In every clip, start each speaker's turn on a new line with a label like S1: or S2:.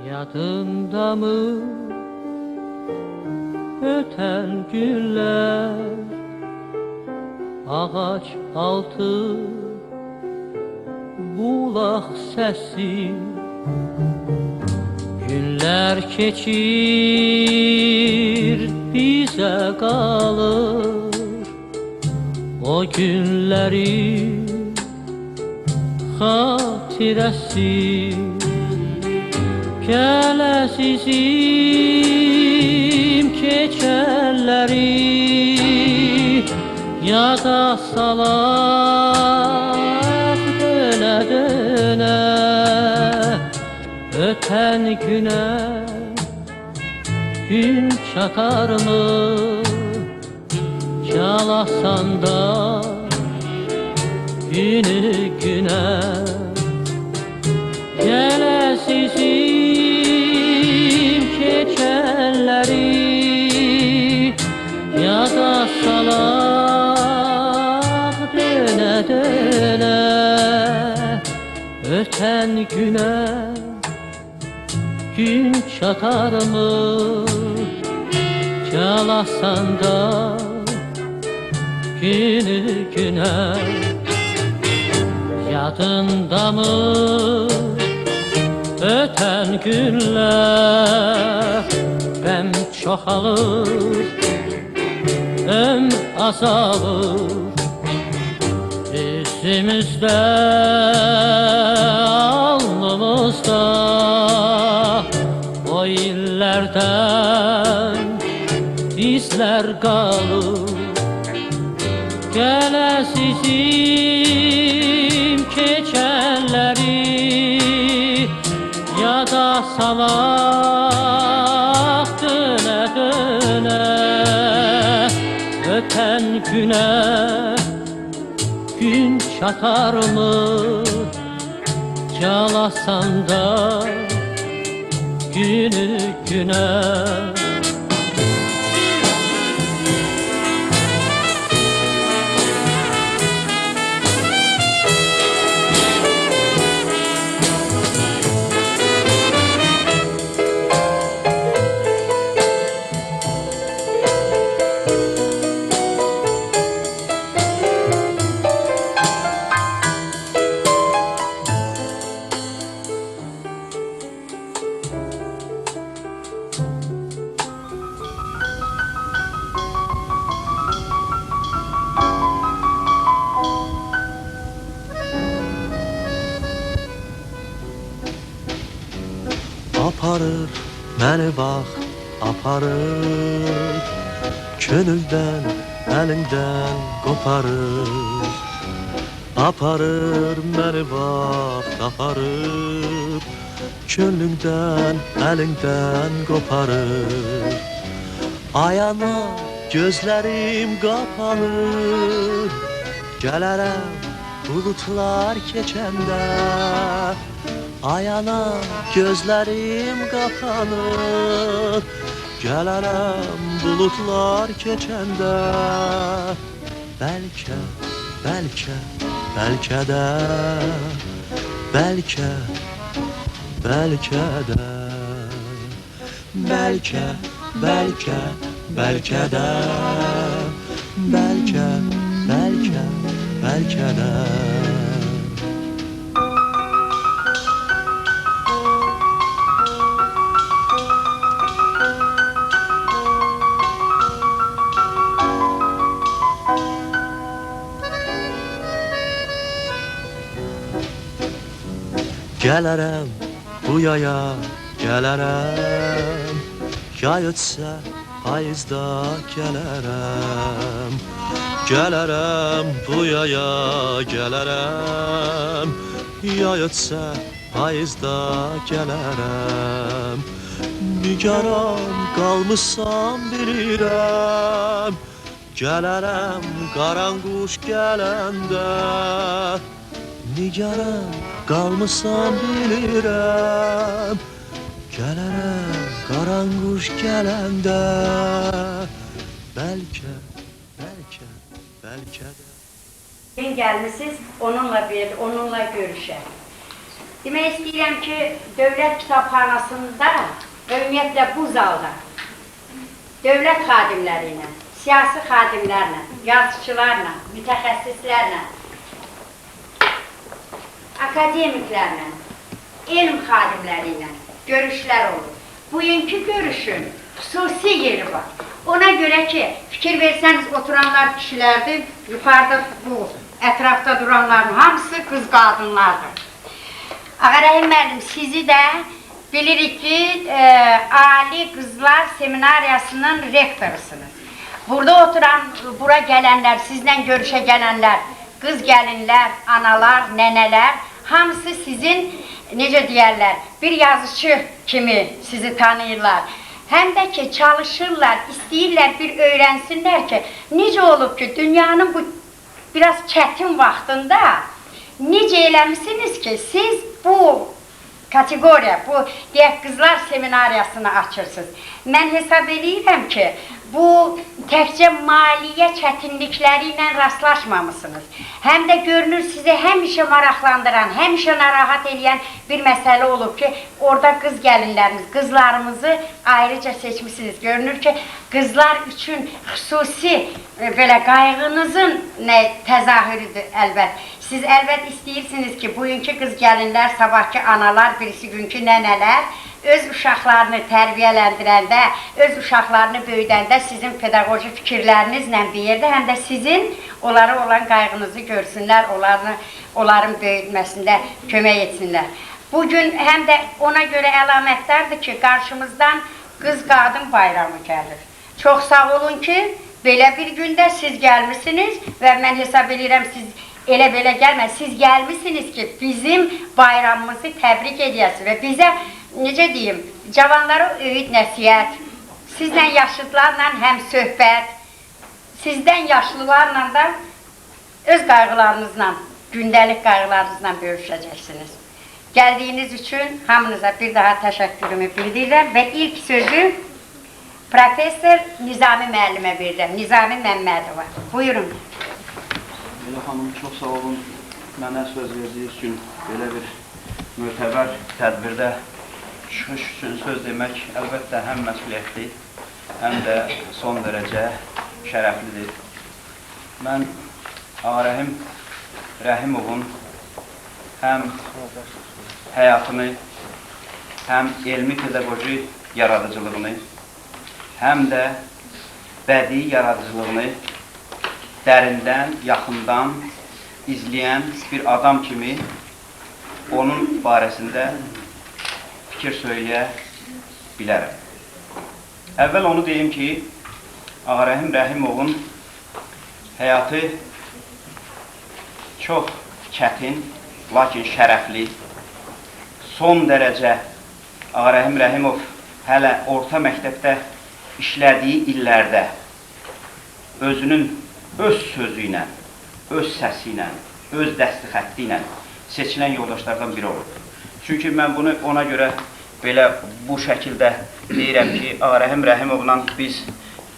S1: Yadında mı öten günler, ağaç altı bulaq sesi? Günler keçir, bize kalır o günlerin hatiresi. Gəl əzizim, keçənləri yada salaq dönə dönə. Ötən günə gün çatar mı? Çalasan da günü günə. Gəl əzizim, keçənləri yada salaq dönə dönə. Ötən günə gün çatar mı? Çalasan da günü günə. Yadında mı ötən günlər? Qəm çoxalır, ömr azalır, üzümüzdə, alnımızda o illərdən izlər qalır. Gəl əzizim, keçənləri yada salaq dönə dönə. Ötən günə gün çatar mı? Çalasan da günü günə.
S2: Aparır məni vaxt, aparır, könüldən, əlindən qoparır. Aparır məni vaxt, aparır, könlündən, əlindən qoparır. Ayana gözlərim qapanır, gələrəm bulutlar keçəndə. Ayana gözlərim qapanır, gələrəm bulutlar keçəndə. Bəlkə, bəlkə, bəlkə də, bəlkə, bəlkə də, bəlkə, bəlkə, bəlkə də, bəlkə, bəlkə, bəlkə də. Gələrəm bu yaya, gələrəm, yay ötsə payızda gələrəm. Gələrəm bu yaya, gələrəm, yay ötsə payızda gələrəm. Nigaran qalmışsan bilirəm, gələrəm qaranquş gələndə. Nigaran qalmışsan bilirəm, gələrəm qaranquş gələndə. Bəlkə, bəlkə, bəlkə də.
S3: Gün gəlmisiniz, onunla bir, onunla görüşək. Demək istəyirəm ki, Dövlət Kitabxanasında və ümumiyyətlə bu zalda dövlət xadimləri ilə, siyasi xadimlərlə, yazıçılarla, mütəxəssislərlə, akademiklərlə, elm xadimləri ilə görüşlər olur. Bugünkü görüşün xüsusi yeri var. Ona görə ki, fikir versəniz oturanlar kişilərdir, yuxarıda bu ətrafda duranların hamısı qız qadınlardır. Ağarəhim müəllim, sizi də bilirik ki, Ali Qızlar Seminariyasının rektorusunuz. Burada oturan, bura gələnlər, sizlə görüşə gələnlər, qız gəlinlər, analar, nənələr, hamısı sizin, necə deyərlər, bir yazıçı kimi sizi tanıyırlar. Həm də ki, çalışırlar, istəyirlər bir öyrənsinlər ki, necə olub ki, dünyanın bu biraz çətin vaxtında necə eləmisiniz ki, siz bu kateqoriya, bu deyək qızlar seminariyasını açırsınız. Mən hesab eləyirəm ki, bu təkcə maliyyə çətinlikləri ilə rastlaşmamışsınız. Həm də görünür sizi həmişə maraqlandıran, həmişə narahat eləyən bir məsələ olub ki, orada qız gəlinlərimiz, qızlarımızı ayrıca seçmişsiniz. Görünür ki, qızlar üçün xüsusi belə qayğınızın nə təzahürüdür əlbət. Siz əlbət istəyirsiniz ki, bugünkü qız gəlinlər, sabahki analar, birisi günkü nənələr öz uşaqlarını tərbiyələndirəndə, öz uşaqlarını böyüdəndə sizin pedaqoji fikirlərinizlə bir yerdə, həm də sizin onlara olan qayğınızı görsünlər, onların böyütməsində kömək etsinlər. Bugün həm də ona görə əlamətlərdir ki, qarşımızdan qız qadın bayramı gəlir. Çox sağ olun ki, belə bir gündə siz gəlmişsiniz və mən hesab eləyirəm siz elə belə gəlmə, siz gəlmişsiniz ki, bizim bayramımızı təbrik edəsiniz və bizə, necə deyim, cavanlara öyüd nəsihət, sizlə yaşlılarla həm söhbət, sizdən yaşlılarla da öz qayğılarınızla, gündəlik qayğılarınızla bölüşəcəksiniz. Gəldiyiniz üçün hamınıza bir daha təşəkkürümü bildirirəm və ilk sözü Professor Nizami müəllimə verirəm, Nizami Məmmədova. Buyurun.
S4: Leyla xanım, çox sağ olun. Mənə söz verdiyiniz üçün belə bir mötəbər tədbirdə çıxış üçün söz demək əlbəttə həm məsuliyyətli, həm də son dərəcə şərəflidir. Mən Ağarəhim Rəhimovun həm həyatını, həm elmi pedaqoji yaradıcılığını, həm də bədii yaradıcılığını dərindən, yaxından izləyən bir adam kimi onun barəsində fikir söyləyə bilərəm. Əvvəl onu deyim ki, Ağarəhim Rəhimovun həyatı çox çətin, lakin şərəfli, son dərəcə Ağarəhim Rəhimov hələ orta məktəbdə işlədiyi illərdə özünün öz sözü ilə, öz səsi ilə, öz dəsti xətti ilə seçilən yoldaşlardan biri olub. Çünki mən bunu ona görə belə bu şəkildə deyirəm ki, Ağarəhim Rəhimovla biz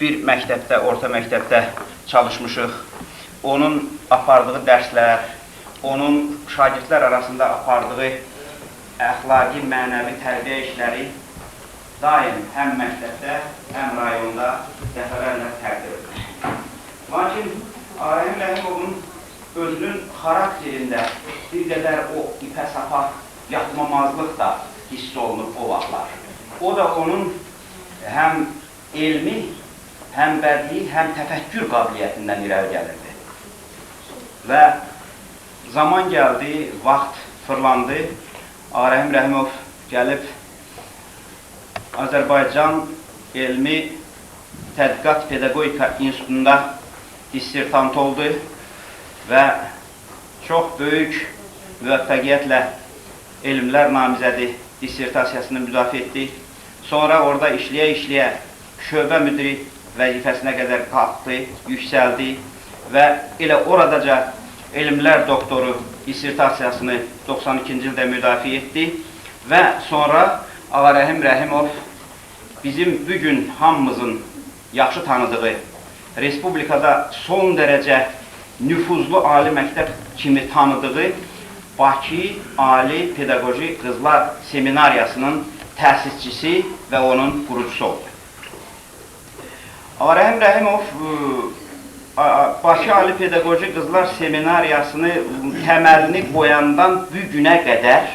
S4: bir məktəbdə, orta məktəbdə çalışmışıq. Onun apardığı dərslər, onun şagirdlər arasında apardığı əxlaqi, mənəvi tərbiyə işləri daim həm məktəbdə, həm rayonda dəfələrlə təqdir edilir. Lakin Ağarəhim Rəhimovun özünün xarakterində bir qədər o ipə-sapa yatmamazlıq da hiss olunur o vaxtlar. O da onun həm elmi, həm bədii, həm təfəkkür qabiliyyətindən irəli gəlirdi. Və zaman gəldi, vaxt fırlandı. Ağarəhim Rəhimov gəlib Azərbaycan Elmi Tədqiqat Pedaqogika İnstitutunda dissertant oldu və çox böyük müvəffəqiyyətlə elmlər namizədi dissertasiyasını müdafiə etdi. Sonra orada işləyə-işləyə şöbə müdiri vəzifəsinə qədər qalxdı, yüksəldi və elə oradaca elmlər doktoru dissertasiyasını 92-ci ildə müdafiə etdi və sonra Ağarəhim Rəhimov bizim bugün hamımızın yaxşı tanıdığı, Respublikada son dərəcə nüfuzlu ali məktəb kimi tanıdığı Bakı Ali Pedaqoji Qızlar Seminariyasının təsisçisi və onun qurucusu oldu. Ağarəhim Rəhimov Bakı Ali Pedaqoji Qızlar Seminariyasını təməlini qoyandan bu günə qədər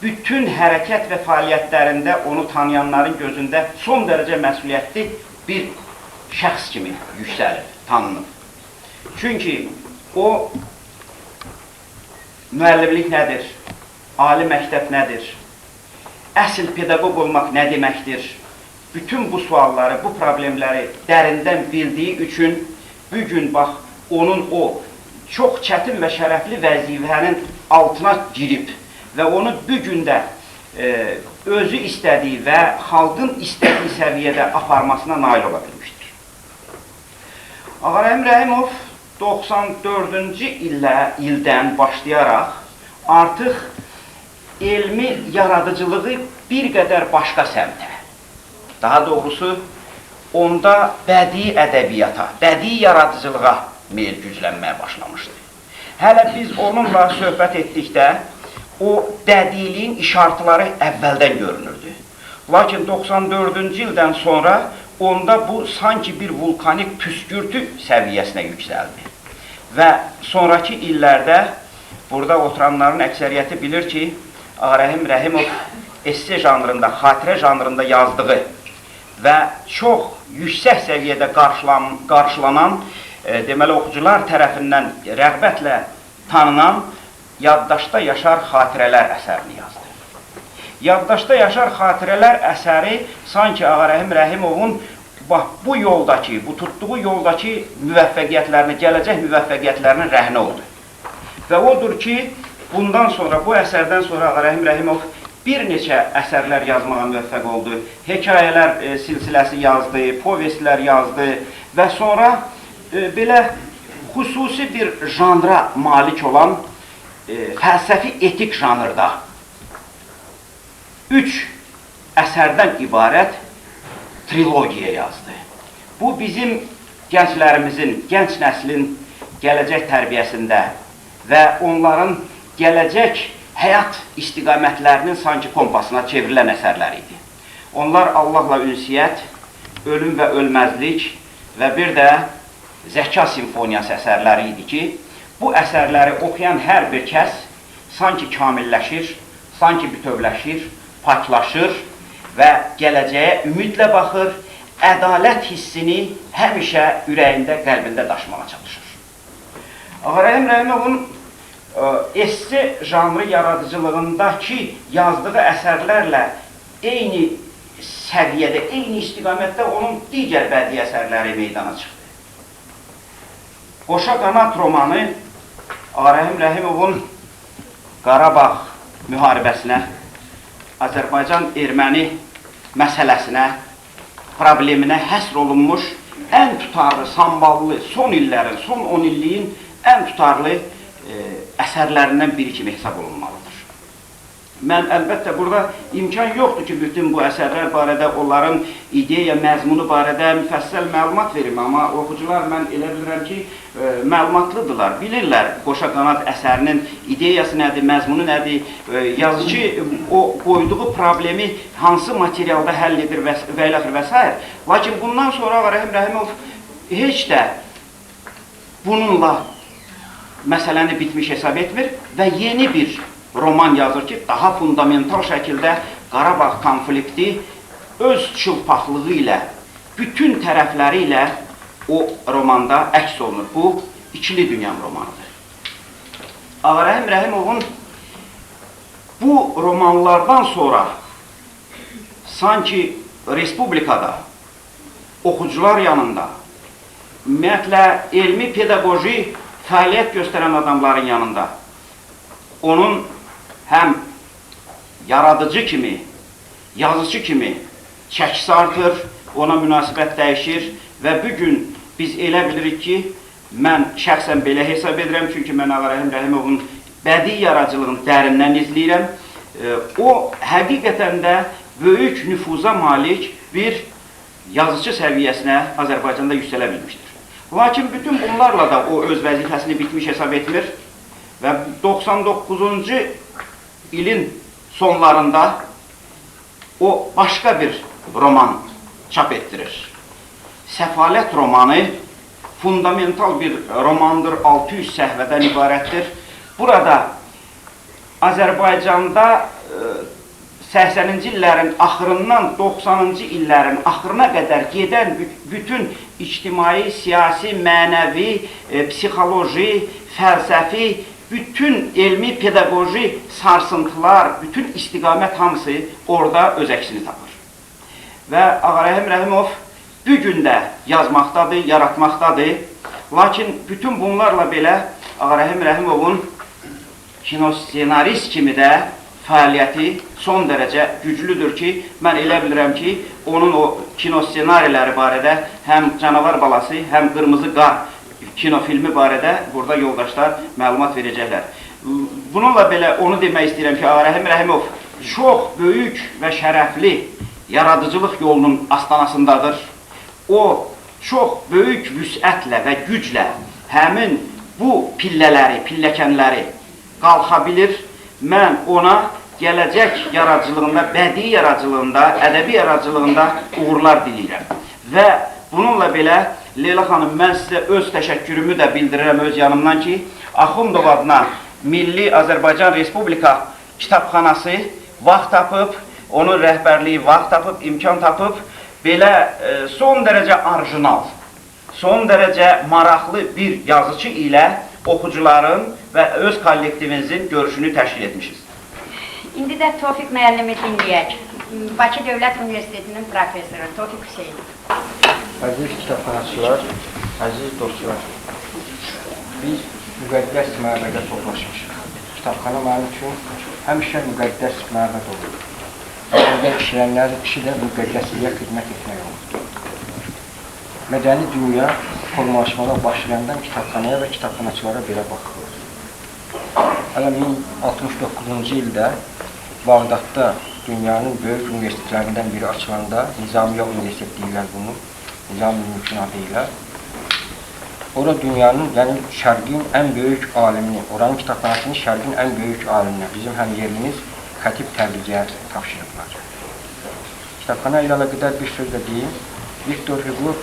S4: bütün hərəkət və fəaliyyətlərində onu tanıyanların gözündə son dərəcə məsuliyyətli bir şəxs kimi yüksəlir, tanınır. Çünki o müəllimlik nədir, ali məktəb nədir, əsl pedaqoq olmaq nə deməkdir, bütün bu sualları, bu problemləri dərindən bildiyi üçün bugün bax onun o çox çətin və şərəfli vəzifənin altına girib və onu bugün də özü istədiyi və xalqın istədiyi səviyyədə aparmasına nail ola bilmişdir. Ağarəhim Rəhimov 94-cü ildən başlayaraq artıq elmi yaradıcılığı bir qədər başqa səmtə, daha doğrusu onda bədii ədəbiyyata, bədii yaradıcılığa meyl güclənməyə başlamışdı. Hələ biz onunla söhbət etdikdə o bədiiliyin işartıları əvvəldən görünürdü. Lakin 94-cü ildən sonra onda bu sanki bir vulkanik püskürtü səviyyəsinə yüksəldi. Və sonraki illərdə burada oturanların əksəriyyəti bilir ki, Ağarəhim Rəhimov esse janrında, xatirə janrında yazdığı və çox yüksək səviyyədə qarşılanan, deməli oxucular tərəfindən rəğbətlə tanınan Yaddaşda Yaşar Xatirələr əsərini yazdı. Yaddaşda Yaşar Xatirələr əsəri sanki Ağarəhim Rəhimovun bax bu yoldakı, bu tutduğu yoldakı müvəffəqiyyətlərini, gələcək müvəffəqiyyətlərinin rəhni oldu. Və odur ki, bundan sonra, bu əsərdən sonra Ağarəhim Rəhimov bir neçə əsərlər yazmağa müvəffəq oldu. Hekayələr silsiləsi yazdı, povestlər yazdı və sonra belə xüsusi bir janra malik olan fəlsəfi etik janrda 3 əsərdən ibarət trilogiya yazdı. Bu bizim gənclərimizin, gənc nəslin gələcək tərbiyəsində və onların gələcək həyat istiqamətlərinin sanki kompasına çevrilən əsərlər idi. Onlar Allahla ünsiyyət, ölüm və ölməzlik və bir də Zəka simfoniyası əsərləri idi ki, bu əsərləri oxuyan hər bir kəs sanki kamilləşir, sanki bütövləşir, paklaşır və gələcəyə ümidlə baxır, ədalət hissini həmişə ürəyində, qəlbində daşımağa çalışır. Ağarəhim Rəhimovun esse janrı yaradıcılığındakı yazdığı əsərlərlə eyni səviyyədə, eyni istiqamətdə onun digər bədii əsərləri meydana çıxdı. Qoşa Qanat romanı Ağarəhim Rəhimovun Qarabağ müharibəsinə, Azərbaycan-Erməni məsələsinə, probleminə həsr olunmuş ən tutarlı, samballı, son illərin, son 10 illiyin ən tutarlı əsərlərindən biri kimi hesab olunmalıdır. Mən əlbəttə burada imkan yoxdur ki, bütün bu əsərlər barədə, onların ideya, məzmunu barədə müfəssəl məlumat verim, amma oxucular mən elə bilirəm ki, məlumatlıdırlar, bilirlər Qoşa Qanat əsərinin ideyası nədir, məzmunu nədir, yazıcı o qoyduğu problemi hansı materialda həll edir və ilaxır və s. Lakin bundan sonra Ağarəhim Rəhimov heç də bununla məsələni bitmiş hesab etmir və yeni bir roman yazır ki, daha fundamental şəkildə Qarabağ konflikti öz çılpaqlığı ilə, bütün tərəfləri ilə o romanda əks olunur. Bu, İkili Dünyam romanıdır. Ağarəhim Rəhimovun bu romanlardan sonra sanki Respublikada, oxucular yanında, ümumiyyətlə, elmi pedaqoji fəaliyyət göstərən adamların yanında onun həm yaradıcı kimi, yazıcı kimi çəkisi artır, ona münasibət dəyişir və bugün biz elə bilirik ki, mən şəxsən belə hesab edirəm, çünki mən Ağarəhim Rəhimovun bədii yaradıcılığını dərindən izləyirəm. O, həqiqətən də böyük nüfuza malik bir yazıcı səviyyəsinə Azərbaycanda yüksələ bilmişdir. Lakin bütün bunlarla da o öz vəzifəsini bitmiş hesab etmir Və 99-cu ilin sonlarında o başqa bir roman çap etdirir. Səfalət romanı fundamental bir romandır, 600 səhvədən ibarətdir. Burada Azərbaycanda 80-ci illərin axırından 90-cı illərin axırına qədər gedən bütün ictimai, siyasi, mənəvi, psixoloji, fəlsəfi, bütün elmi, pedaqoji sarsıntılar, bütün istiqamət hamısı orada öz əksini tapır. Və Ağarəhim Rəhimov bu gün də yazmaqdadır, yaratmaqdadır. Lakin bütün bunlarla belə Ağarəhim Rəhimovun kinossenarist kimi də fəaliyyəti son dərəcə güclüdür ki, mən elə bilirəm ki, onun o kinossenariləri barədə həm Canavar Balası, həm Qırmızı Qar kinofilmi barədə burada yoldaşlar məlumat verəcəklər. Bununla belə onu demək istəyirəm ki, Ağarəhim Rəhimov çox böyük və şərəfli yaradıcılıq yolunun astanasındadır. O, çox böyük vüsətlə və güclə həmin bu pillələri, pilləkənləri qalxa bilir. Mən ona gələcək yaradıcılığında, bədii yaradıcılığında, ədəbi yaradıcılığında uğurlar diləyirəm. Və bununla belə, Leyla xanım, mən sizə öz təşəkkürümü də bildirirəm öz yanımdan ki, Axundov adına Milli Azərbaycan Respublika Kitabxanası vaxt tapıb, onun rəhbərliyi vaxt tapıb, imkan tapıb, belə son dərəcə orijinal, son dərəcə maraqlı bir yazıçı ilə oxucuların və öz kollektivinizin görüşünü təşkil etmişiz.
S3: İndi də Tofiq müəllimi dinləyək. Bakı Dövlət Universitetinin professoru Tofiq Hüseynov.
S5: Əziz kitabxanaçılar, əziz dostlar, biz müqəddəs məbədə toplaşmışıq. Kitabxana mənim üçün həmişə müqəddəs məbəd olur. Orada işləyənlərin işi də müqəddəsliyə xidmət etmək olur. Mədəni dünya formalaşmağa başlayandan kitabxanaya və kitabxanaçılara belə baxılır. Hələ 1069-cu ildə Bağdadda dünyanın böyük universitetlərindən biri açılanda, Nizamiyə Universitet deyirlər bunu, Nizami Mülkün adı ilə. Ora dünyanın, yəni Şərqin ən böyük alimini, oranın kitabxanasını Şərqin ən böyük aliminə, bizim həm yerlimiz Xətib Təbriziyə tapşırıblar. Kitabxana ilə əlaqədar bir söz də deyim, Viktor Hugo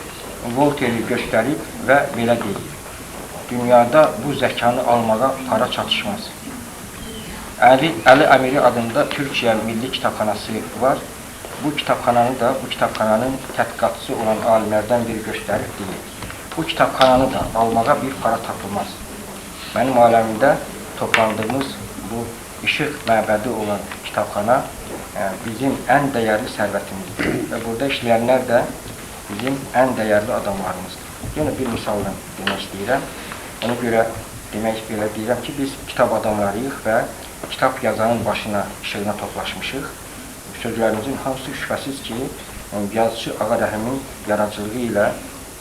S5: Volteri göstərib və belə deyir. Dünyada bu zəkanı almağa para çatışmaz. Əli Əmiri adında Türkiyə Milli Kitabxanası var. Bu kitabxananı da, bu kitabxananın tədqiqatçısı olan alimlərdən biri göstərib deyir. Bu kitabxananı da almağa bir para tapılmaz. Mənim aləmimdə toplandığımız bu işıq məbədi olan kitabxana bizim ən dəyərli sərvətimizdir. Və burada işləyənlər də bizim ən dəyərli adamlarımızdır. Yenə bir misalla demək istəyirəm. Ona görə demək belə deyirəm ki, biz kitab adamlarıyıq və kitab yazanın başına, işığına toplaşmışıq. Sözlərimizin hamısı şübhəsiz ki, yazıçı Ağarəhimin yaradıcılığı ilə,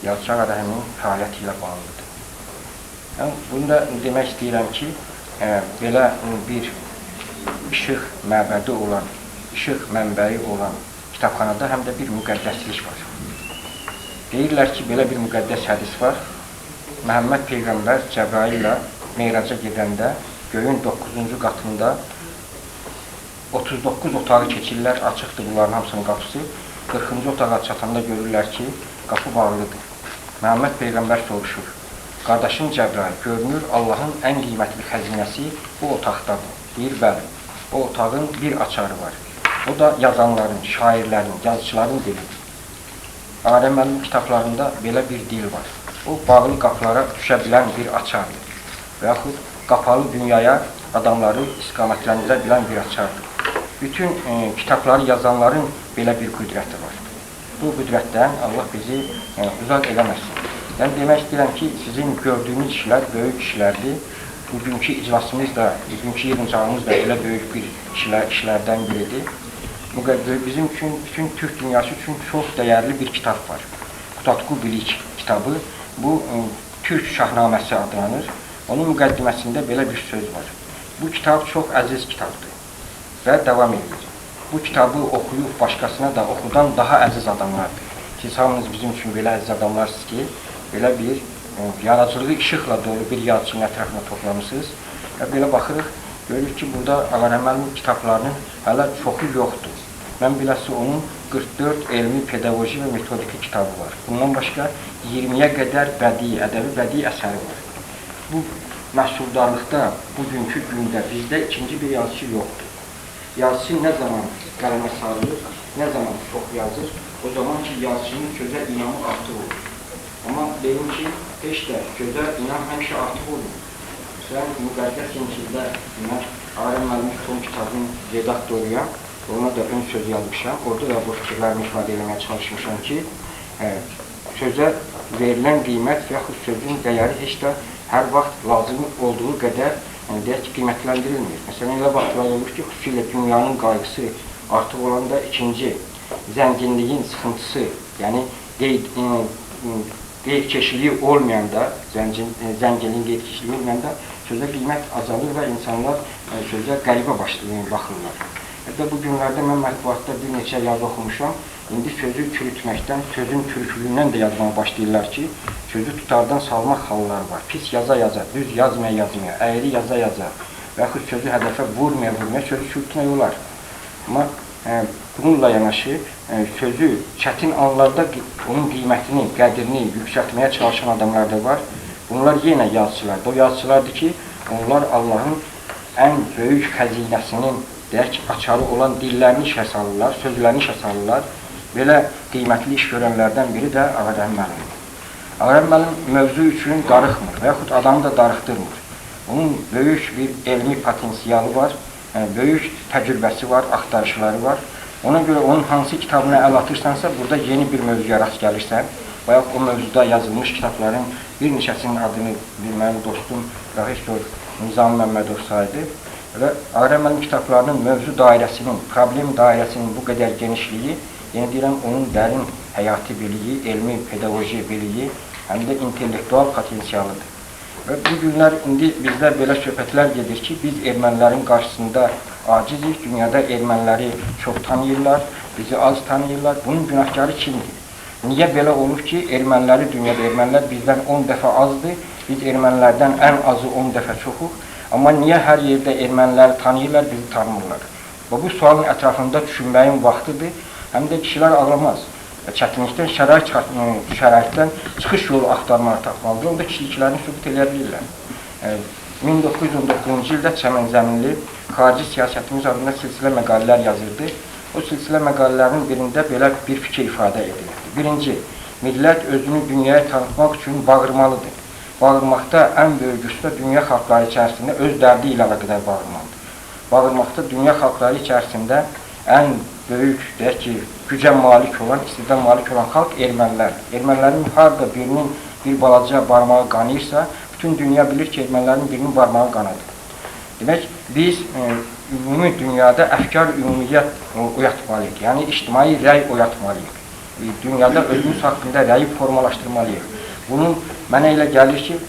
S5: yazıçı Ağarəhimin fəaliyyəti ilə bağlıdır. Yəni, bunu da demək istəyirəm ki, belə bir işıq məbədi olan, işıq mənbəyi olan kitabxanada həm də bir müqəddəslik var. Deyirlər ki, belə bir müqəddəs hədis var. Məhəmməd Peyğəmbər Cəbraillə Meyraca gedəndə göyün 9-cu qatında 39 otağı keçirlər, açıqdır bunların hamısının qapısı. 40-cı otağa çatanda görürlər ki, qapı bağlıdır. Məhəmməd Peyğəmbər soruşur, qardaşım Cəbrail, görünür Allahın ən qiymətli xəzinəsi bu otaqdadır. Deyir, bəli, o otağın bir açarı var. O da yazanların, şairlərin, yazıçıların dilidir. Ağarəhim müəllim kitablarında belə bir dil var. O, bağlı qapılara düşə bilən bir açardır. Və yaxud qapalı dünyaya adamları istiqamətləndirə bilən bir açardır. Bütün kitabları yazanların belə bir qüdrəti var. Bu qüdrətdən Allah bizi uzaq eləməsin. Yəni, demək istəyirəm ki, sizin gördüyünüz işlər böyük işlərdir. Bugünkü iclasımız da, bugünkü yığıncağımız da elə böyük bir işlərdən biridir. Bizim üçün, bütün Türk dünyası üçün çox dəyərli bir kitab var. Qutadqu Bilik kitabı. Bu, Türk Şahnaməsi adlanır. Onun müqəddiməsində belə bir söz var. Bu kitab çox əziz kitabdır və davam edir. Bu kitabı oxuyub başqasına da oxudan daha əziz adamlardır. Siz hamınız bizim üçün belə əziz adamlarsınız ki, belə bir yaradıcılığı işıqla dolu bir yazıçının ətrafına toplamışsınız. Və belə baxırıq, görürük ki, burada Ağarəhim müəllimin kitablarının hələ çoxu yoxdur. Mən biləsi onun 44 elmi, pedaqoji və metodiki kitabı var. Bundan başqa 20-yə qədər bədii, ədəbi bədii əsəri var. Bu məhsuldarlıqda bugünkü gündə bizdə ikinci bir yazıçı yoxdur. Yazıçı nə zaman qələmə sarılır, nə zaman çox yazır, o zaman ki, yazıçının sözə inamı artıq olur. Amma deyim ki, heç də sözə inam həmişə artıq olmur. Məsələn, Müqəddəs İncildə mən Ağarəhim müəllimin son kitabının redaktoruyam, ona da ön söz yazmışam. Orada da bu fikirlərimi ifadə eləməyə çalışmışam ki, sözə verilən qiymət yaxud sözün dəyəri heç də hər vaxt lazım olduğu qədər, yəni, deyək ki, qiymətləndirilmir. Məsələn, elə vaxtlar olur ki, xüsusilə dünyanın qayğısı artıq olanda ikinci zənginliyin sıxıntısı, yəni qeyd-keşliyi olmayanda, zənginliyin qeyd-keşliyi olmayanda sözə qiymət azalır və insanlar sözə qəribə baxırlar. Hətta bu günlərdə mən mətbuatda bir neçə yazı oxumuşam. İndi sözü çürütməkdən, sözün çürüklüyündən də yazmağa başlayırlar ki, sözü tutardan salmaq halları var. Pis yaza-yaza, düz yazmaya-yazmaya, əyri yaza-yaza və yaxud sözü hədəfə vurmaya-vurmaya sözü çürütmək olar. Amma bununla yanaşı sözü çətin anlarda onun qiymətini, qədrini yüksəltməyə çalışan adamlar da var. Bunlar yenə yazıçılardır. O yazıçılardır ki, onlar Allahın ən böyük xəzinəsinin, deyək ki, açarı olan dillərini işə salırlar, sözlərini işə salırlar. Belə qiymətli iş görənlərdən biri də Ağarəhim müəllimdir. Ağarəhim müəllim mövzu üçün darıxmır və yaxud adamı da darıxdırmır. Onun böyük bir elmi potensialı var, böyük təcrübəsi var, axtarışları var. Ona görə onun hansı kitabına əl atırsansa, burada yeni bir mövzuya rast gəlirsən. Bayaq o mövzuda yazılmış kitabların bir neçəsinin adını bir mənim dostum professor Nizami Məmmədov saydı. Və Ağarəhim müəllim kitablarının mövzu dairəsinin, problem dairəsinin bu qədər genişliyi, yenə deyirəm, onun dərin həyati biliyi, elmi, pedaqoji biliyi, həm də intellektual potensialıdır. Və bu günlər indi bizdə belə söhbətlər gedir ki, biz ermənilərin qarşısında acizik, dünyada erməniləri çox tanıyırlar, bizi az tanıyırlar. Bunun günahkarı kimdir? Niyə belə olur ki, erməniləri dünyada, ermənilər bizdən 10 dəfə azdır, biz ermənilərdən ən azı 10 dəfə çoxuq. Amma niyə hər yerdə erməniləri tanıyırlar, bizi tanımırlar? Və bu sualın ətrafında düşünməyin vaxtıdır. Həm də kişilər ağlamaz. Çətinlikdən, şəraitdən çıxış yolu axtarmağı tapmalıdır. Onda kişiliklərini sübut eləyə bilirlər. 1919-cu ildə Çəmənzəminli xarici siyasətimiz adında silsilə məqalələr yazırdı. O silsilə məqalələrinin birində belə bir fikir ifadə edilirdi. Birinci, millət özünü dünyaya tanıtmaq üçün bağırmalıdır. Bağırmaqda ən böyük usta dünya xalqları içərisində öz dərdi ilə əlaqədar bağırmalıdır. Bağırmaqda dünya xalqları içərisində ən böyük, deyək ki, gücə malik olan, istedada malik olan xalq ermənilərdir. Ermənilərin harada birinin bir balaca barmağı qanayırsa, bütün dünya bilir ki, ermənilərin birinin barmağı qanadır. Demək, biz ümumi dünyada əfkar ümumiyyət oyatmalıyıq, yəni ictimai rəy oyatmalıyıq. Dünyada özümüz haqqında rəyi formalaşdırmalıyıq. Bunun mənə elə gəlir ki,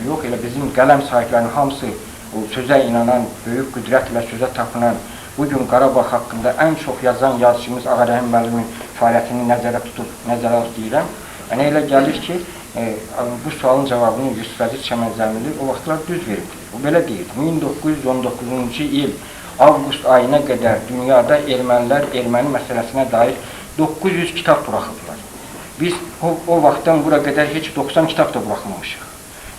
S5: yox, elə bizim qələm sahiblərinin hamısı o sözə inanan, böyük qüdrətlə sözə tapınan, bugün Qarabağ haqqında ən çox yazan yazıçımız Ağarəhim müəllimin fəaliyyətini nəzərə tutub, nəzərə alıb deyirəm. Mənə elə gəlir ki, bu sualın cavabını Yusif Əziz Çəmənzəminli o vaxtlar düz veribdi. O belə deyirdi, 1919-cu il avqust ayına qədər dünyada ermənilər erməni məsələsinə dair 900 kitab buraxıblar. Biz o vaxtdan bura qədər heç 90 kitab da buraxmamışıq.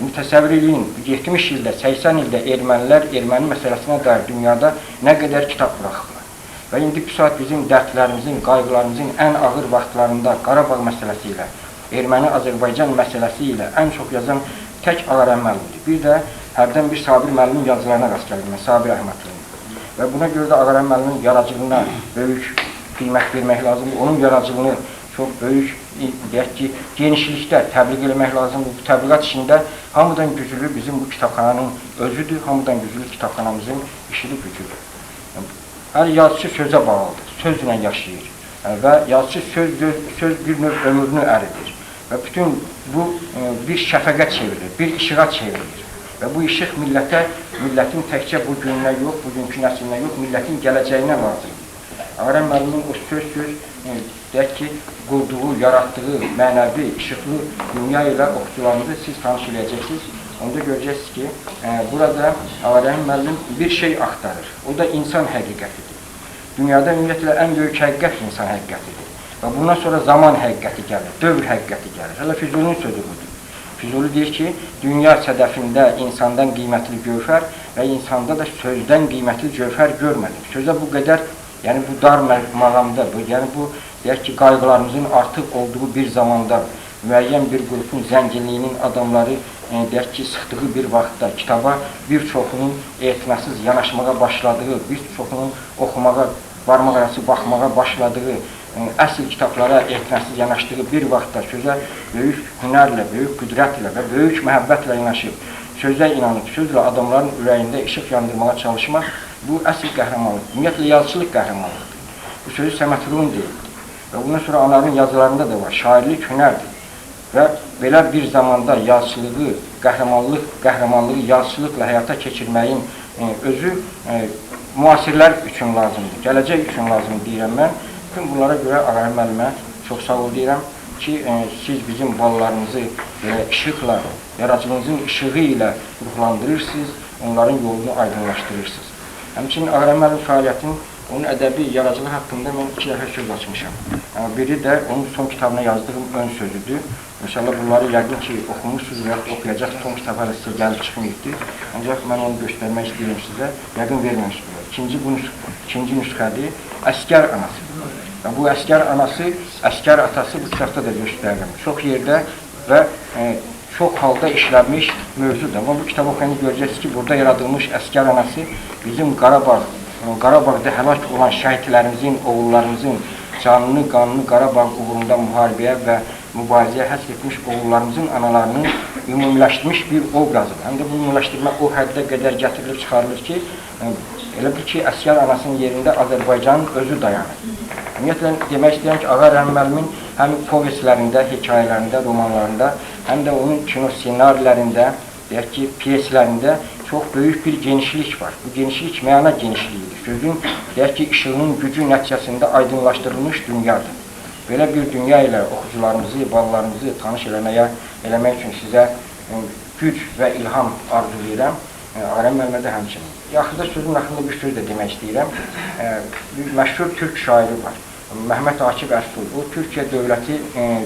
S5: İndi təsəvvür eləyin, 70 ildə, 80 ildə ermənilər erməni məsələsinə dair dünyada nə qədər kitab buraxıblar. Və indi bu saat bizim dərdlərimizin, qayğılarımızın ən ağır vaxtlarında Qarabağ məsələsi ilə, Erməni-Azərbaycan məsələsi ilə ən çox yazan tək Ağarəhim müəllimdir. Bir də hərdən bir Sabir müəllimin yazılarına rast gəldim, Sabir Əhmədlinin. Və buna görə də Ağarəhim müəllimin yaradıcılığına böyük qiymət vermək lazımdır. Onun yaradıcılığını çox böyük, deyək ki, genişlikdə təbliğ eləmək lazımdır. Bu təbliğat işində hamıdan güclü bizim bu kitabxananın özüdür, hamıdan güclü kitabxanamızın işini gücüdür. Hər yazıçı sözə bağlıdır, sözlə yaşayır və yazıçı söz bir növ ömrünü əridir və bütün bu bir şəfəqə çevrilir, bir işığa çevrilir və bu işıq millətə, millətin təkcə bu gününə yox, bugünkü nəslinə yox, millətin gələcəyinə lazımdır. Ağarəhim müəllimin o söz, deyək ki, qurduğu, yaratdığı mənəvi, işıqlı dünya ilə oxucularınızı siz tanış eləyəcəksiniz. Onda görəcəksiniz ki, burada Ağarəhim müəllim bir şey axtarır. O da insan həqiqətidir. Dünyada ümumiyyətlə ən böyük həqiqət insan həqiqətidir. Və bundan sonra zaman həqiqəti gəlir, dövr həqiqəti gəlir. Hələ Füzulinin sözü budur. Füzuli deyir ki, dünya sədəfində insandan qiymətli gövhər və insanda da sözdən qiymətli gövhər görmədim. Sözə bu qədər, yəni bu dar mağamda, yəni bu, deyək ki, qayğılarımızın artıq olduğu bir zamanda müəyyən bir qrupun zənginliyinin adamları, deyək ki, sıxdığı bir vaxtda kitaba bir çoxunun etinasız yanaşmağa başladığı, bir çoxunun oxumağa, barmaq arası baxmağa başladığı, əsl kitablara etinasız yanaşdığı bir vaxtda sözə böyük hünərlə, böyük qüdrətlə və böyük məhəbbətlə yanaşıb, sözə inanıb, sözlə adamların ürəyində işıq yandırmağa çalışmaq, bu əsl qəhrəmanlıq, ümumiyyətlə yazıçılıq qəhrəmanlıqdır. Bu sözü Səməd Vurğun deyildi. Və bundan sonra Anarın yazılarında da var, şairlik hünərdir. Və belə bir zamanda yazıçılığı, qəhrəmanlığı yazıçılıqla həyata keçirməyin özü müasirlər üçün lazımdır, gələcək üçün lazımdır deyirəm mən. Bütün bunlara görə Ağarəhim müəllimə çox sağ ol deyirəm ki, siz bizim balalarımızı belə işıqla, yaradıcılığınızın işığı ilə ruhlandırırsınız, onların yolunu aydınlaşdırırsınız. Həmçinin Ağarəhim müəllim fəaliyyətinin onun ədəbi yaradıcılığı haqqında mən 2 dəfə söz açmışam. Biri də onun son kitabına yazdığım ön sözüdür. İnşallah bunları yəqin ki, oxumuşsunuz və yaxud oxuyacaq, son kitabı hələ sizə gəlib çıxmayıbdır. Ancaq mən onu göstərmək istəyirəm sizə, yəqin verməmişdir. İkinci nüsxədir, Əsgər Anası. Və bu Əsgər Anası, Əsgər Atası bu kitabda da göstərirəm. Çox yerdə və çox halda işlənmiş mövzudur. Amma bu kitabı oxuyanda görəcəksiniz ki, burada yaradılmış Əsgər Anası bizim Qarabağda həlak olan şəhidlərimizin, oğullarımızın canını, qanını Qarabağ uğrunda müharibəyə və mübarizəyə həsr etmiş oğullarımızın analarının ümumiləşdirmiş bir obrazıdır. Həm də bu ümumiləşdirmə o həddə qədər gətirilib çıxarılır ki, elə bil ki, Əsgər Anasının yerində Azərbaycanın özü dayanır. Ümumiyyətlə, demək istəyirəm ki, Ağarəhim müəllimin həm povestlərində, hekayələrində, romanlarında, həm də onun kino ssenarilərində, deyək ki, pyeslərində çox böyük bir genişlik var. Bu genişlik məna genişliyidir. Sözün, deyək ki, işığının gücü nəticəsində aydınlaşdırılmış dünyadır. Belə bir dünya ilə oxucularımızı, balalarımızı tanış eləmək üçün sizə güc və ilham arzulayıram. Ağarəhim müəllimə də həmçinin. Axırda sözün axırında bir söz də demək istəyirəm. Bir məşhur türk şairi var. Məhəmməd Akif Ərsoy. O, Türkiyə dövlətinin,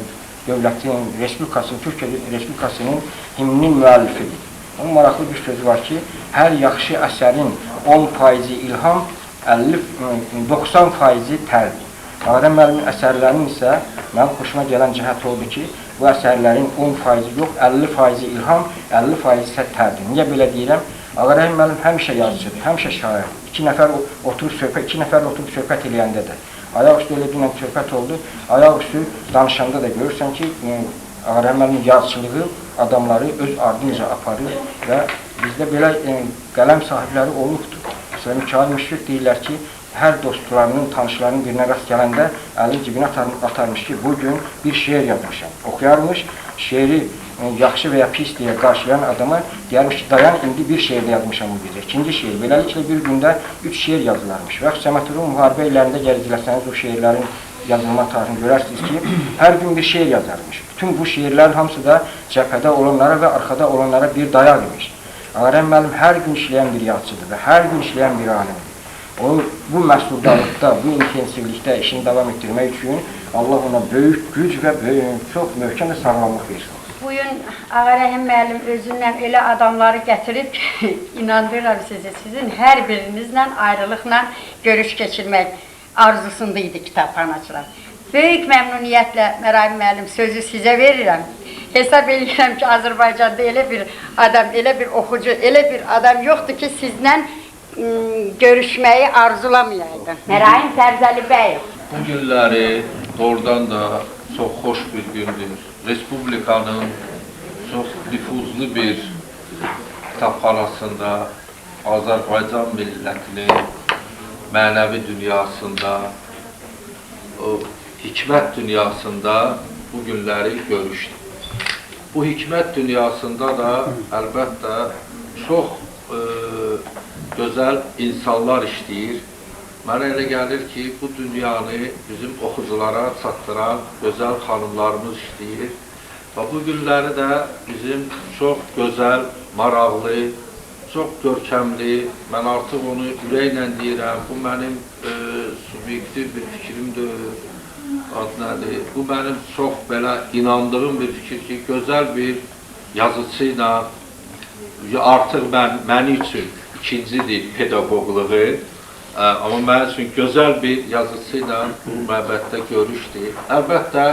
S5: Respublikasının, Türkiyə Respublikasının himninin müəllifidir. Onun maraqlı bir sözü var ki, hər yaxşı əsərin 10% ilham, 90% tərdir. Ağarəhim müəllimin əsərlərinin isə mənim xoşuma gələn cəhət oldu ki, bu əsərlərin 10% yox, 50% ilham, 50% isə tərdir. Niyə belə deyirəm? Ağarəhim müəllim həmişə yazıcıdır, həmişə şairdir. İki nəfər oturub söhbət eləyəndə də, ayaq üstü elə dünən söhbət oldu, ayaq üstü danışanda da görürsən ki, Ağarəhim müəllimin yazıçılığı adamları öz ardınca aparır və bizdə belə qələm sahibləri olubdur. Məsələn, Mikayıl Müşfiq deyirlər ki, hər dostlarının, tanışlarının birinə rast gələndə əlini cibinə atarmış ki, bugün bir şeir yazmışam. Oxuyarmış, şeiri yaxşı və ya pis deyə qarşılayan adama deyərmiş ki, dayan, indi bir şeir də yazmışam bu gecə. İkinci şeir. Beləliklə bir gündə 3 şeir yazılarmış. Və Səməd Vurğun müharibə illərində gəzdiləsəniz o şeirlərin yazılma tarixini görərsiniz ki, hər gün bir şeir yazarmış. Bütün bu şeirlərin hamısı da cəbhədə olanlara və arxada olanlara bir dayaq imiş. Ağarəhim müəllim hər gün işləyən bir yazıcıdır və hər gün işləyən bir alimdir. O, bu məhsuldarlıqda, bu intensivlikdə işini davam etdirmək üçün Allah ona böyük güc və çox möhkəm və sağlamlıq versin.
S3: Bugün Ağarəhim müəllim özündən elə adamları gətirib ki, inandırıram sizi, sizin hər birinizlə ayrılıqla görüş keçirmək arzusundaydı kitabxanaçılar. Böyük məmnuniyyətlə Mərahim müəllim sözü sizə verirəm. Hesab edirəm ki, Azərbaycanda elə bir adam, elə bir oxucu, elə bir adam yoxdur ki, sizlə görüşməyi arzulamayaydı. Mərahim Fərzəli bəy.
S6: Bu günləri doğrudan da çox xoş bir gündür. Respublikanın çox nüfuzlu bir kitabxanasında Azərbaycan millətinin mənəvi dünyasında, o hikmət dünyasında bu günləri görüşdük. Bu hikmət dünyasında da əlbəttə çox gözəl insanlar işləyir. Mənə elə gəlir ki, bu dünyanı bizim oxuculara çatdıran gözəl xanımlarımız işləyir. Və bu günləri də bizim çox gözəl maraqlı, çox görkəmli, mən artıq onu ürəklə deyirəm, bu mənim subyektiv bir fikrimdir, ad nədir, bu mənim çox belə inandığım bir fikir ki, gözəl bir yazıcı ilə, artıq mənim üçün ikincidir pedaqoqluğu, amma mənim üçün gözəl bir yazıcı ilə bu məbəddə görüşdür. Əlbəttə,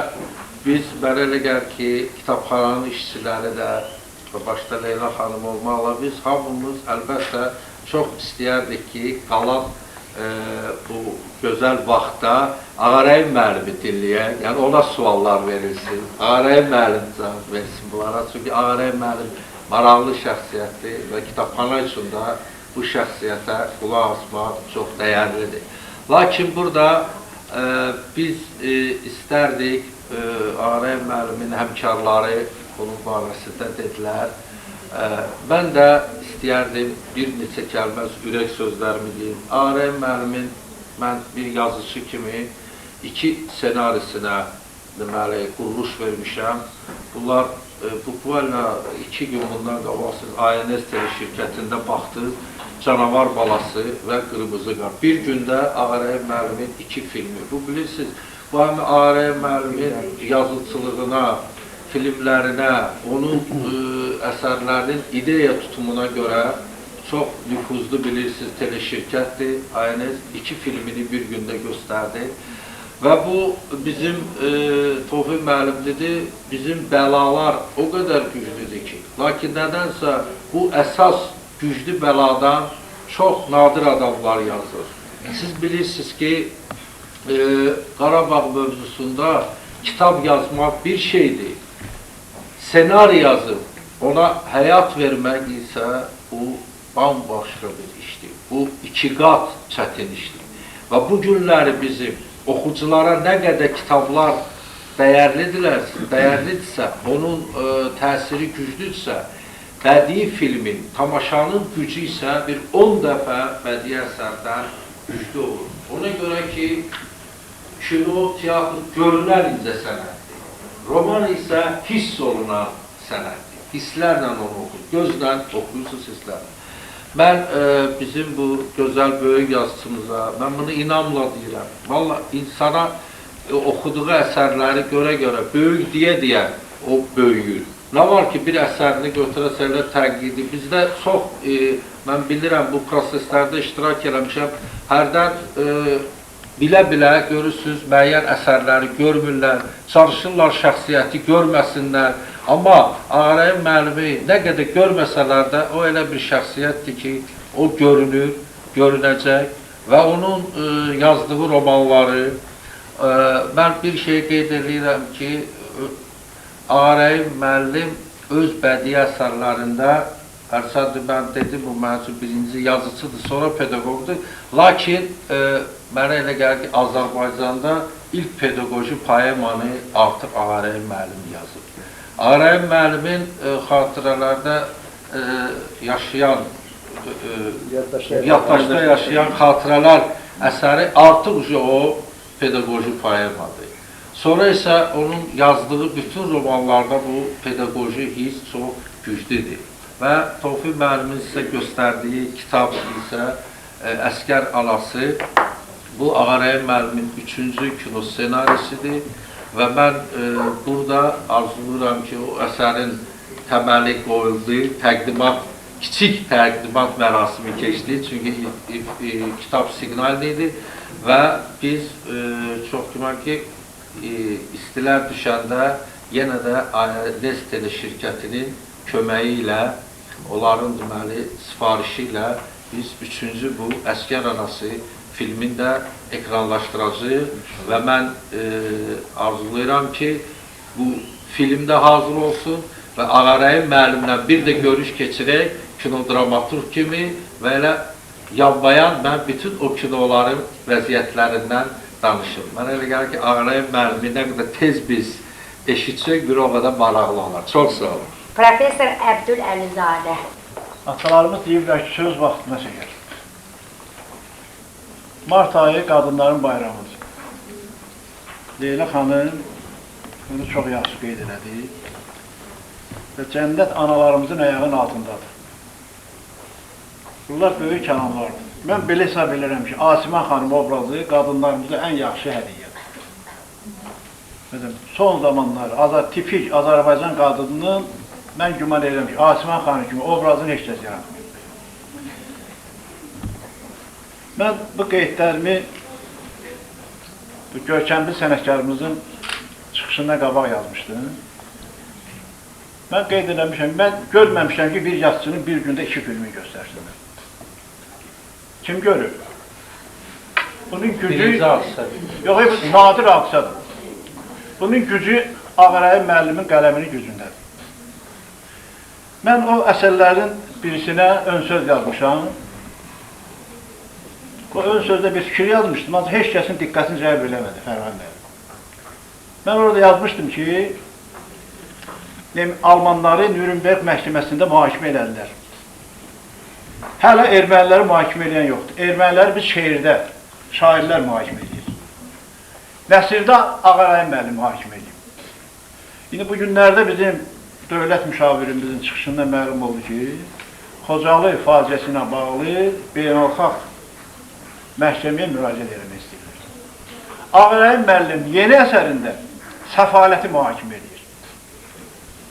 S6: biz, mənə elə gəlir ki, kitabxananın işçiləri də, başda Leyla xanım olmaqla, biz hamımız əlbəttə çox istəyərdik ki, qalan bu gözəl vaxtda Ağarəhim müəllimi dinləyək, yəni ona suallar verilsin, Ağarəhim müəllim cavab versin bunlara, çünki Ağarəhim müəllim maraqlı şəxsiyyətdir və kitabxana üçün də bu şəxsiyyətə qulaq asmaq çox dəyərlidir. Lakin burada biz istərdik, Ağarəhim müəllimin həmkarları bunun barəsində dedilər. Mən də istəyərdim bir neçə kəlmə ürək sözlərimi deyim. Ağarəhim müəllimin mən bir yazıcı kimi 2 senarisinə deməli, quruluş vermişəm. Bunlar bukvalna 2 gün bundan qabaq siz ANS teleşirkətində baxdınız, Canavar Balası və Qırmızı Qar. Bir gündə Ağarəhim müəllimin 2 filmi. Bu bilirsiniz, bu həm Ağarəhim müəllimin yazıçılığına, filmlərinə, onun əsərlərinin ideya tutumuna görə çox nüfuzlu bilirsiniz teleşirkətdir. ANS 2 filmini bir gündə göstərdi. Və bu bizim Tofiq müəllim dedi, bizim bəlalar o qədər güclüdür ki, lakin nədənsə bu əsas güclü bəladan çox nadir adamlar yazır. Siz bilirsiniz ki, Qarabağ mövzusunda kitab yazmaq bir şeydir. Senari yazıb, ona həyat vermək isə bu bambaşqa bir işdir. Bu 2 qat çətin işdir. Və bu günləri bizim oxuculara nə qədər kitablar dəyərlidirsə, onun təsiri güclüdürsə, bədii filmin, tamaşanın gücü isə bir 10 dəfə bədii əsərdən güclü olur. Ona görə ki, kino, teatr görünən incə sənətdir. Roman isə hiss olunan sənətdir. Hisslərlə onu oxuyur, gözlə oxuyursunuz hisslərlə. Mən bizim bu gözəl böyük yazıçımıza, mən bunu inamla deyirəm. Vallahi insana oxuduğu əsərləri görə-görə, böyük deyə-deyə o böyüyür. Nə var ki, bir əsərini götürəsə elə tənqidi. Bizdə çox, mən bilirəm, bu proseslərdə iştirak eləmişəm. Hərdən bilə-bilə görürsünüz, müəyyən əsərləri görmürlər, çalışırlar şəxsiyyəti görməsinlər. Amma Ağarəhim müəllimi nə qədər görməsələr də o elə bir şəxsiyyətdir ki, o görünür, görünəcək və onun yazdığı romanları, mən bir şey qeyd edirəm ki, Ağarəhim müəllim öz bədii əsərlərində, hərçəndi mən dedim, bu mənim üçün birinci yazıçıdır, sonra pedaqoqdur. Lakin mənə elə gəlir ki, Azərbaycanda ilk pedaqoji poemanı artıq Ağarəhim müəllim yazıb. Ağarəhim müəllimin xatirələrdə yaşayan, yaddaşda yaşayan xatirələr əsəri artıq o pedaqoji poemadır. Sonra isə onun yazdığı bütün romanlarda bu pedaqoji hiss çox güclüdür. Və Tofiq müəllimin sizə göstərdiyi kitab isə Əskər Anası, bu Ağarəhim müəllimin 3-cü kino ssenarisidir və mən burada arzulayıram ki, o əsərin təməli qoyuldu, təqdimat, kiçik təqdimat mərasimi keçdi, çünki kitab siqnallı idi və biz çox güman ki, istilər düşəndə yenə də ANS teleşirkətinin köməyi ilə, onların deməli sifarişi ilə biz 3-cü bu Əskər Anası filmini də ekranlaşdıracağıq və mən arzulayıram ki, bu filmdə hazır olsun və Ağarəhim müəllimlə bir də görüş keçirək kinodramaturq kimi və elə yanbayan mən bütün o kinoların vəziyyətlərindən danışım. Mənə elə gəlir ki, Ağarəhim müəllimi nə qədər tez biz eşitsək, bir o qədər maraqlı olar. Çox sağ olun.
S3: Professor Əbdül Əlizadə.
S7: Atalarımız deyiblər ki, söz vaxtında çəkər. Mart ayı qadınların bayramıdır. Leyla xanım bunu çox yaxşı qeyd elədi. Və cənnət analarımızın ayağının altındadır. Bunlar böyük kəlamlardır. Mən belə hesab edirəm ki, Asiman xanım obrazı qadınlarımıza ən yaxşı hədiyyədir. Məsələn, son zamanlar tipik Azərbaycan qadınının mən güman edirəm ki, Asiman xanım kimi obrazını heç kəs yaratmıyor. Mən bu qeydlərimi bu görkəmli sənətkarımızın çıxışından qabaq yazmışdım. Mən qeyd eləmişəm, mən görməmişəm ki, bir yazıçının bir gündə 2 filmi göstərsinlər. Kim görür? Bunun gücü... Yox, bu nadir hadisədir. Bunun gücü Ağarəhim müəllimin qələminin gücündədir. Mən o əsərlərin birisinə ön söz yazmışam. O ön sözdə bir fikir yazmışdım, ancaq heç kəsin diqqətini cəlb eləmədi Fərhan müəllim. Mən orada yazmışdım ki, Almanları Nürnberg məhkəməsində mühakimə elədilər. Hələ erməniləri mühakimə eləyən yoxdur. Erməniləri biz şeirdə, şairlər mühakimə edir. Nəsirdə Ağarəhim müəllim mühakimə edir. İndi bu günlərdə bizim dövlət müşavirimizin çıxışından məlum oldu ki, Xocalı faciəsi ilə bağlı beynəlxalq məhkəməyə müraciət eləmək istəyirlər. Ağarəhim müəllim yeni əsərində səfaləti mühakimə edir.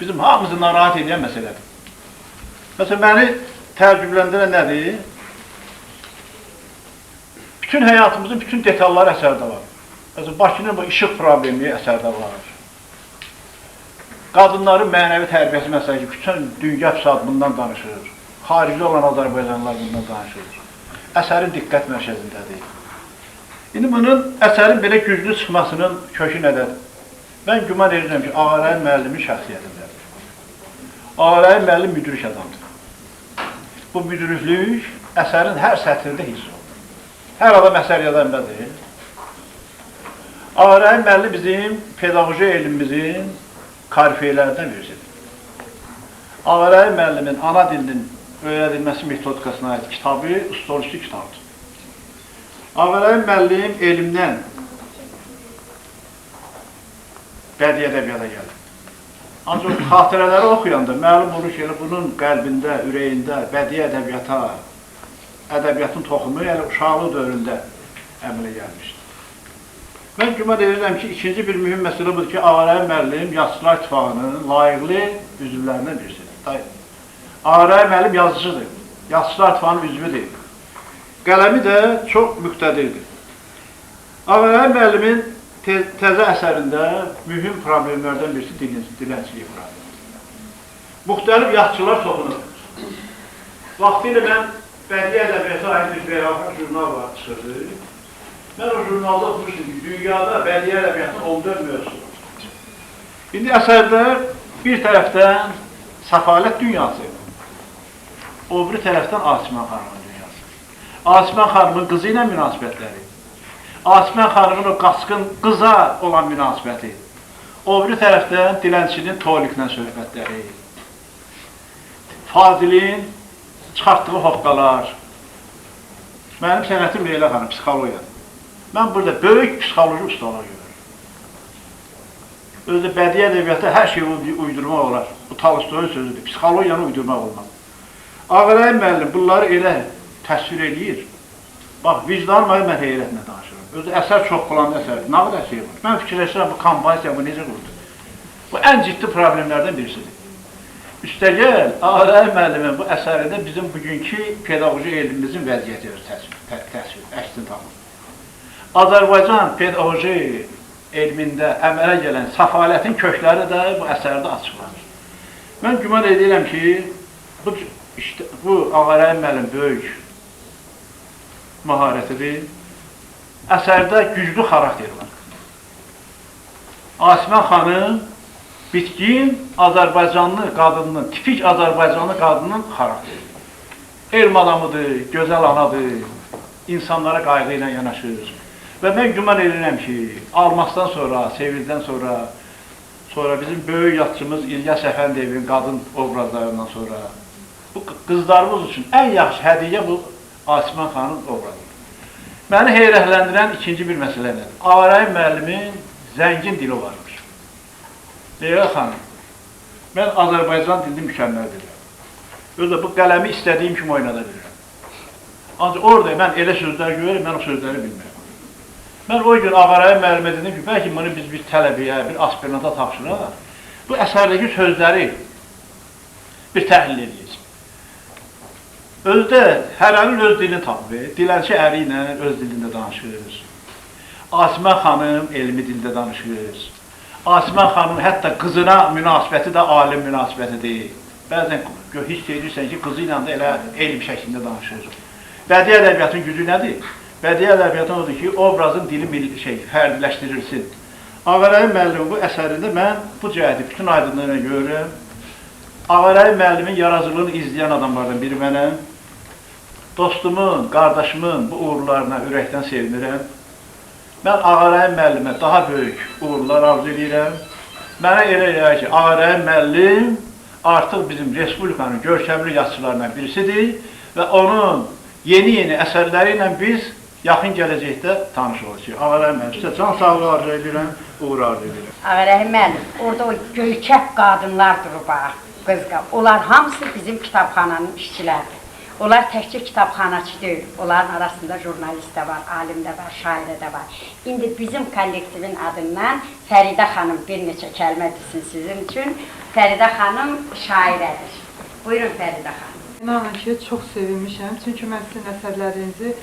S7: Bizim hamımızı narahat edən məsələdir. Məsələn, məni təəccübləndirən nədir? Bütün həyatımızın bütün detalları əsərdə var. Məsələn, Bakının bu işıq problemi əsərdə var. Qadınların mənəvi tərbiyəsi məsələsi, bütün dünya fəsad bundan danışır. Xaricdə olan Azərbaycanlılar bundan danışır. Əsərin diqqət mərkəzindədir. İndi bunun, əsərin belə güclü çıxmasının kökü nədədir? Mən güman edirəm ki, Ağarəhim müəllimin şəxsiyyətindədir. Ağarəhim müəllim müdrik adamdır. Bu müdriklük əsərin hər sətrində hiss olunur. Hər adam əsər yazan nədir? Ağarəhim müəllim bizim pedaqoji elmimizin korifeylərindən birisidir. Ağarəhim müəllimin ana dilinin öyrədilməsi metodikasına aid kitabı stolüstü kitabdır. Ağarəhim müəllim elmdən bədii ədəbiyyata gəldi. Ancaq xatirələri oxuyanda məlum olur ki, elə bunun qəlbində, ürəyində bədii ədəbiyyata, ədəbiyyatın toxumu elə uşaqlıq dövründə əmələ gəlmişdir. Mən güman edirəm ki, ikinci bir mühüm məsələ budur ki, Ağarəhim müəllim Yazıçılar İttifaqının layiqli üzvlərindən birisidir. Ağarəhim müəllim yazıcıdır, Yazıçılar İttifaqının üzvüdür. Qələmi də çox müqtədirdir. Ağarəhim müəllimin təzə əsərində mühüm problemlərdən birisi dilənçilik problemidir. Müxtəlif yazıçılar toxunur. Vaxtilə mən bədii ədəbiyyata aid bir beynəlxalq jurnal var, çıxırdı. Mən o jurnalda oxumuşdum ki, dünyada bədii ədəbiyyatın 14 mövzusu var. İndi əsərdə bir tərəfdən səfalət dünyası, o biri tərəfdən Asiman xanımın dünyası. Asiman xanımın qızı ilə münasibətləri, Asiman xanımın o qaçqın qıza olan münasibəti, o biri tərəfdən dilənçinin Toliklə söhbətləri, Fazilin çıxartdığı hoqqalar. Mənim sənətim Leyla xanım, psixologiyadır. Mən burada böyük psixoloji ustalığı görürüm. Özü bədii ədəbiyyatda hər şeyi uydurmaq olar. Bu Tolstoyun sözüdür, psixologiyanı uydurmaq olmaz. Ağarəhim müəllim bunları elə təsvir eləyir. Bax, vicdanım mən heyrətlə danışıram. Özü əsər çox planlı əsərdir, nə qədər şey var. Mən fikirləşirəm, bu kompozisiya bu necə qurdu? Bu ən ciddi problemlərdən birisidir. Üstəgəl, Ağarəhim müəllimin bu əsərində bizim bugünkü pedaqoji elmimizin vəziyyəti təsvir, əksini tapır. Azərbaycan pedaqoji elmində əmələ gələn səfalətin kökləri də bu əsərdə açıqlanır. Mən güman edirəm ki, bu Ağarəhim müəllim böyük məharətidir. Əsərdə güclü xarakter var. Asiman xanım bitkin Azərbaycanlı qadının, tipik Azərbaycanlı qadının xarakteridir. Elm adamıdır, gözəl anadır, insanlara qayğı ilə yanaşır. Və mən güman edirəm ki, Almasdan sonra, Sevildən sonra bizim böyük yazıçımız İlyas Əfəndiyevin qadın obrazlarından sonra bu qızlarımız üçün ən yaxşı hədiyyə bu Asiman xanım obrazıdır. Məni heyrətləndirən ikinci bir məsələ nədir? Ağarəhim müəllimin zəngin dili varmış. Leyla xanım, Mən Azərbaycan dilini mükəmməl bilirəm. Özü də bu qələmi istədiyim kimi oynada bilirəm. Ancaq orada mən elə sözlər görürəm, mən o sözləri bilmirəm. Mən o gün Ağarəhim müəllimə dedim ki, bəlkə bunu biz bir tələbəyə, bir aspiranta tapşıraq. Bu əsərdəki sözləri bir təhlil edəcək. Özü də hərənin öz dilini tapır. Dilənçi əri ilə öz dilində danışır. Asimə xanım elmi dildə danışır. Asimə xanım hətta qızına münasibəti də alim münasibətidir. Bəzən hiss edirsən ki, qızı ilə də elə elm şəklində danışır. Bədii ədəbiyyatın gücü nədir? Bədii ədəbiyyatın odur ki, obrazın dili fərdiləşdirilsin. Ağarəhim müəllimin bu əsərində mən bu cəhəti bütün aydınlığına görürəm. Ağarəhim müəllimin yaradıcılığını izləyən adamlardan biri mənəm. Dostumun, qardaşımın bu uğurlarına ürəkdən sevinirəm. Mən Ağarəhim müəllimə daha böyük uğurlar arzu edirəm. Mənə elə gəlir ki, Ağarəhim müəllim artıq bizim Respublikanın görkəmli yazıçılarından birisidir və onun yeni-yeni əsərləri ilə biz yaxın gələcəkdə tanış olacağıq. Ağarəhim müəllim, sizə can sağlığı arzu edirəm, uğur arzu edirəm.
S3: Ağarəhim müəllim, orada o göyçək qadınlar durub ha, qızqa. Onlar hamısı bizim kitabxananın işçiləridir. Onlar təkcə kitabxanaçı deyil, onların arasında jurnalist də var, alim də var, şairə də var. İndi bizim kollektivin adından Fəridə xanım bir neçə kəlmə desin sizin üçün. Fəridə xanım şairədir. Buyurun Fəridə xanım.
S8: İnanın ki, çox sevinmişəm. Çünki mən sizin əsərlərinizi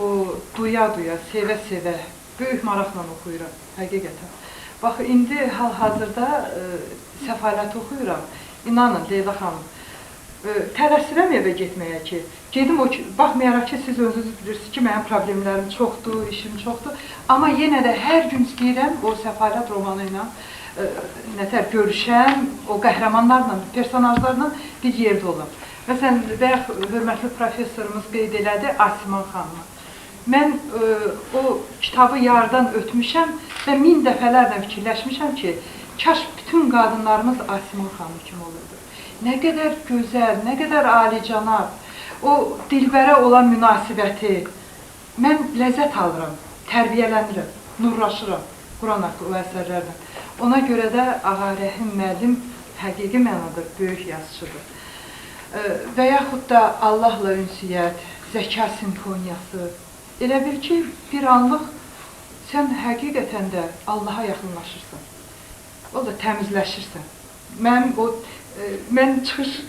S8: o duya-duya, sevə-sevə, böyük maraqla oxuyuram, həqiqətən. Bax, indi hal-hazırda Səfaləti oxuyuram. İnanın, Leyla xanım, tələsirəm evə getməyə ki, gedim o ki, baxmayaraq ki, siz özünüz bilirsiniz ki, mənim problemlərim çoxdur, işim çoxdur. Amma yenə də hər gün istəyirəm o Səfalət romanı ilə nətər görüşəm, o qəhrəmanlarla, personajlarla bir yerdə olum. Məsələn, bayaq hörmətli professorumuz qeyd elədi Asiman xanımı. Mən o kitabı yarıdan ötmüşəm və min dəfələrlə fikirləşmişəm ki, kaş bütün qadınlarımız Asiman xanım kimi olurdu. Nə qədər gözəl, nə qədər alicənab, o dilbərə olan münasibəti, mən ləzzət alıram, tərbiyələnirəm, nurlaşıram Quran haqqı o əsərlərdən. Ona görə də Ağarəhim müəllim həqiqi mənada böyük yazıçıdır. Və yaxud da Allahla ünsiyyət, zəka simfoniyası. Elə bil ki, bir anlıq sən həqiqətən də Allaha yaxınlaşırsan. O da təmizləşirsən. Mənim o, mən çıxış,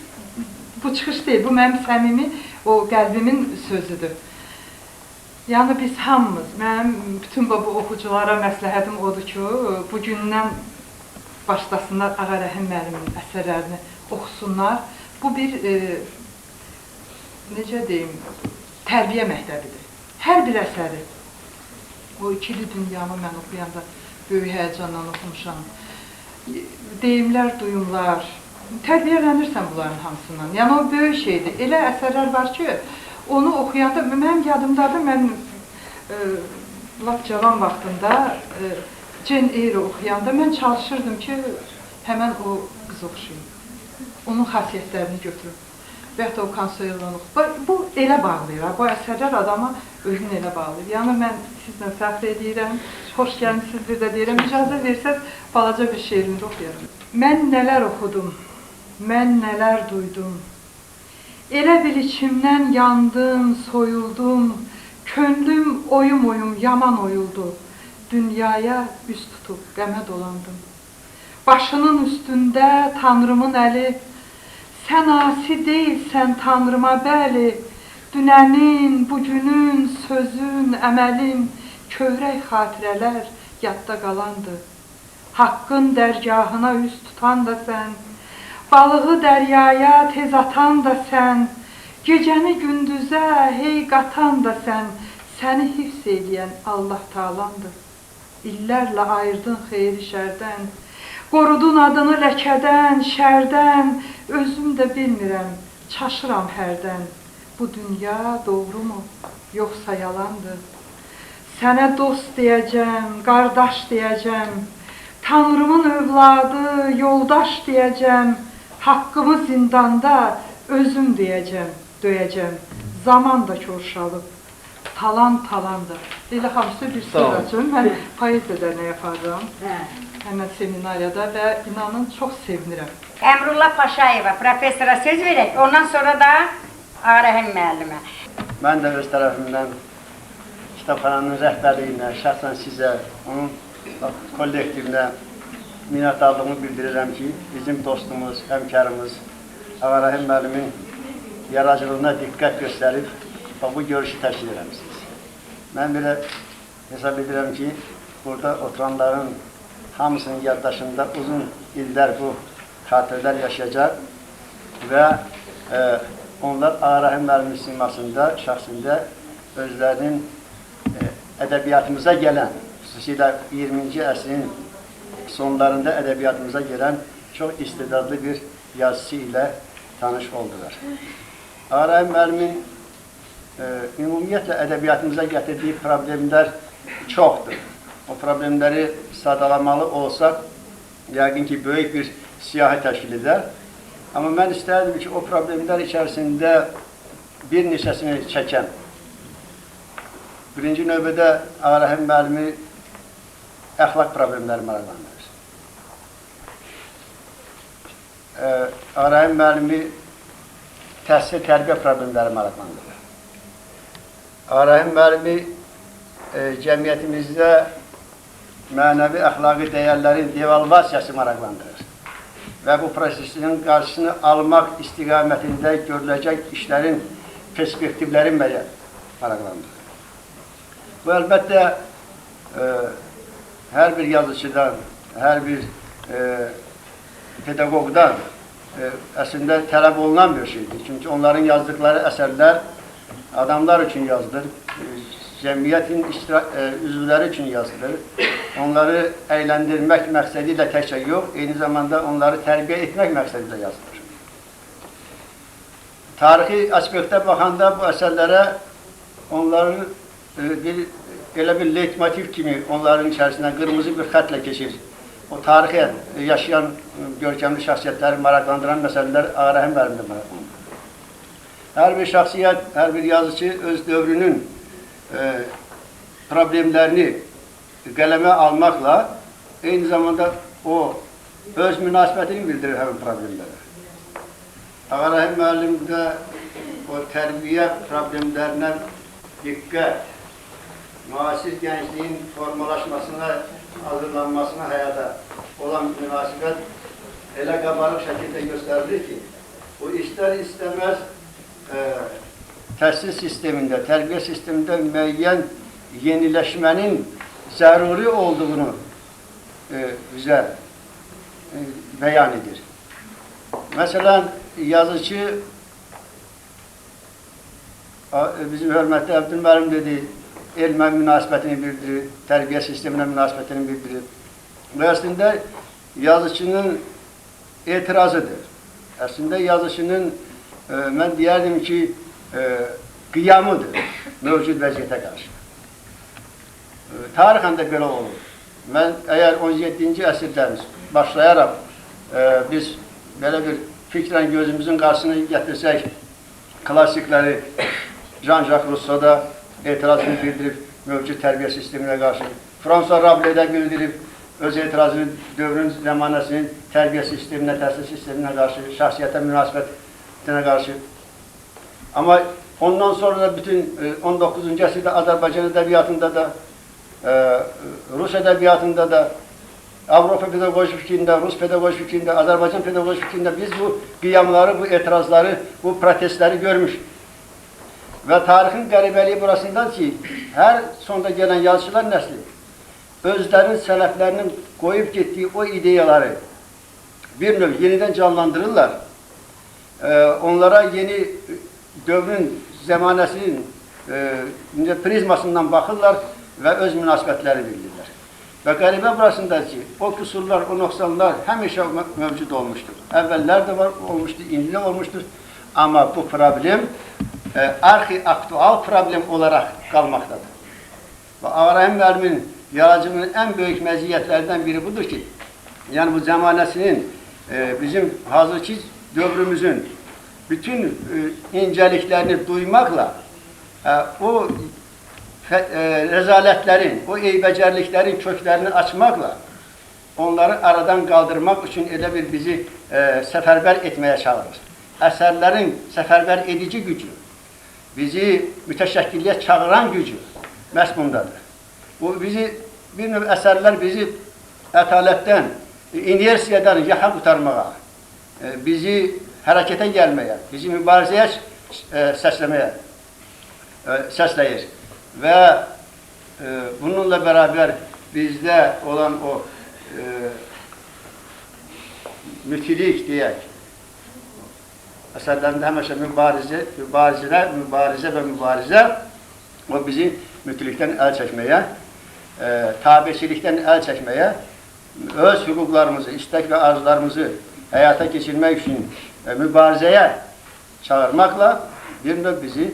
S8: bu çıxış deyil, bu mənim səmimi, o qəlbimin sözüdür. Yəni biz hamımız, mənim bütün bu oxuculara məsləhətim odur ki, bugündən başlasınlar Ağarəhim müəllimin əsərlərini oxusunlar. Bu bir, necə deyim, tərbiyə məktəbidir. Hər bir əsəri, o ikili dünyamı mən oxuyanda böyük həyəcanla oxumuşam. Deyimlər, duyumlar, tərbiyələnirsən bunların hamısından. Yəni o böyük şeydir. Elə əsərlər var ki, onu oxuyanda, mənim yadımdadır, mən lap cavan vaxtında Jane Eyre oxuyanda mən çalışırdım ki, həmən o qız oxşuyum. Onun xasiyyətlərini götürüb. Və yaxud da o Konsuelonu oxuyub. Bu elə bağlayır, bu əsərlər adama özünü elə bağlayır. Yəni mən sizlə fəxr edirəm, xoş gəlmişsiniz bir də deyirəm. İcazə versəz, balaca bir şeirimi də oxuyaram. Mən nələr oxudum, mən nələr duydum. Elə bil içimdən yandım, soyuldum, könlüm oyum oyum yaman oyuldu. Dünyaya üz tutub qəmə dolandım. Başının üstündə Tanrımın əli, sən asi deyilsən Tanrıma bəli, dünənin, bugünün, sözün, əməlin, kövrək xatirələr yadda qalandı. Haqqın dərgahına üz tutan da sən, balığı dəryaya tez atan da sən, gecəni gündüzə hey qatan da sən, səni hifz eləyən Allah Taalandır. İllərlə ayırdın xeyri şərdən, qorudun adını ləkədən, şərdən, özüm də bilmirəm, çaşıram hərdən. Bu dünya doğrumu, yoxsa yalandır? Sənə dost deyəcəm, qardaş deyəcəm, Tanrımın övladı, yoldaş deyəcəm, haqqımı zindanda özüm deyəcəm, döyəcəm. Zaman da korşalıb, talan talandır. Leyla xanım, sizə bir sır açım. Mən poeziya dərnəyi aparıram. Həmən seminariyada və inanın çox sevinirəm.
S3: Əmrullah Paşayeva professora söz verək, ondan sonra da Ağarəhim müəllimə.
S9: Mən də öz tərəfimdən kitabxananın rəhbərliyinə, şəxsən sizə, onun kollektivinə minnətdarlığımı bildirirəm ki, bizim dostumuz, həmkarımız Ağarəhim müəllimin yaradıcılığına diqqət göstərib bu görüşü təşkil eləmişsiniz. Mən belə hesab edirəm ki, burada oturanların hamısının yaddaşında uzun illər bu xatirələr yaşayacaq və onlar Ağarəhim müəllimin simasında, şəxsində özlərinin ədəbiyyatımıza gələn, xüsusilə 20-ci əsrin sonlarında ədəbiyyatımıza gələn çox istedadlı bir yazıcı ilə tanış oldular. Ağarəhim müəllimin ümumiyyətlə ədəbiyyatımıza gətirdiyi problemlər çoxdur. O problemləri sadalamalı olsaq, yəqin ki, böyük bir siyahı təşkil edər. Amma mən istərdim ki, o problemlər içərisində bir neçəsini çəkəm. Birinci növbədə Ağarəhim müəllimi əxlaq problemləri maraqlandırır. Ağarəhim müəllimi təhsil tərbiyə problemləri maraqlandırır. Ağarəhim müəllimi cəmiyyətimizdə mənəvi əxlaqi dəyərlərin devalvasiyası maraqlandırır. Və bu prosesin qarşısını almaq istiqamətində görüləcək işlərin perspektivləri maraqlandırır. Bu əlbəttə hər bir yazıçıdan, hər bir pedaqoqdan əslində tələb olunan bir şeydir. Çünki onların yazdıqları əsərlər adamlar üçün yazılır, cəmiyyətin üzvləri üçün yazılır. Onları əyləndirmək məqsədi ilə təkcə yox, eyni zamanda onları tərbiyə etmək məqsədi ilə yazılır. Tarixi aspektə baxanda bu əsərlərə onların elə bir leitmotiv kimi onların içərisindən qırmızı bir xətlə keçir. O tarixi yaşayan görkəmli şəxsiyyətləri maraqlandıran məsələlər Ağarəhim müəllimdə maraqlandırır. Hər bir şəxsiyyət, hər bir yazıcı öz dövrünün problemlərini qələmə almaqla eyni zamanda o öz münasibətini bildirir həmin problemlərə. Ağarəhim müəllim də o tərbiyə problemlərinə diqqət, müasir gəncliyin formalaşmasına, hazırlanmasına həyata olan münasibət elə qabarıq şəkildə göstərilir ki, bu istər istəməz təhsil sistemində, tərbiyə sistemində müəyyən yeniləşmənin zəruri olduğunu bizə bəyan edir. Məsələn, yazıcı bizim hörmətli Əbdül müəllim dedi, elmə münasibətini bildirir, tərbiyə sisteminə münasibətini bildirir. Bu əslində yazıcının etirazıdır. Əslində yazıcının, mən deyərdim ki, qiyamıdır mövcud vəziyyətə qarşı. Tarixən də belə olur. Mən əgər 17-ci əsrdən başlayaraq biz belə bir fikrən gözümüzün qarşısına gətirsək, klassikləri Jean-Jacques Rousseau da etirazını bildirib mövcud tərbiyə sisteminə qarşı, François Rabelais də bildirib öz etirazını dövrün zəmanəsinin tərbiyə sisteminə, təhsil sisteminə qarşı, şəxsiyyətə münasibətinə qarşı. Amma ondan sonra da bütün 19-cu əsrdə Azərbaycan ədəbiyyatında da, Rus ədəbiyyatında da, Avropa pedaqoji fikrində, Rus pedaqoji fikrində, Azərbaycan pedaqoji fikrində biz bu qiyamları, bu etirazları, bu protestləri görmüşük. Və tarixin qəribəliyi burasındadır ki, hər sonda gələn yazıçılar nəsli özlərinin sələflərinin qoyub getdiyi o ideyaları bir növ yenidən canlandırırlar. Onlara yeni dövrün, zəmanəsinin prizmasından baxırlar və öz münasibətləri bildirirlər. Və qəribə burasındadır ki, o qüsurlar, o nöqsanlar həmişə mövcud olmuşdur. Əvvəllər də var, olmuşdur, indi də olmuşdur. Amma bu problem arxi-aktual problem olaraq qalmaqdadır. Və Ağarəhim müəllimin yaradıcılığının ən böyük məziyyətlərindən biri budur ki, yəni bu zəmanəsinin, bizim hazırki dövrümüzün bütün incəliklərini duymaqla o rəzalətlərin, o eybəcərliklərin köklərini açmaqla onları aradan qaldırmaq üçün elə bir bizi səfərbər etməyə çağırır. Əsərlərin səfərbər edici gücü, bizi mütəşəkkilliyə çağıran gücü məhz bundadır. Bu bizi, bir növ əsərlər bizi ətalətdən, inersiyadan yaxa qurtarmağa, bizi hərəkətə gəlməyə, bizi mübarizəyə səsləməyə səsləyir. Və bununla bərabər bizdə olan o mütilik deyək, əsərlərində həmişə mübarizə, mübarizə, mübarizə və mübarizə, o bizi mütilikdən əl çəkməyə, tabeçilikdən əl çəkməyə, öz hüquqlarımızı, istək və arzularımızı həyata keçirmək üçün mübarizəyə çağırmaqla bir növ bizi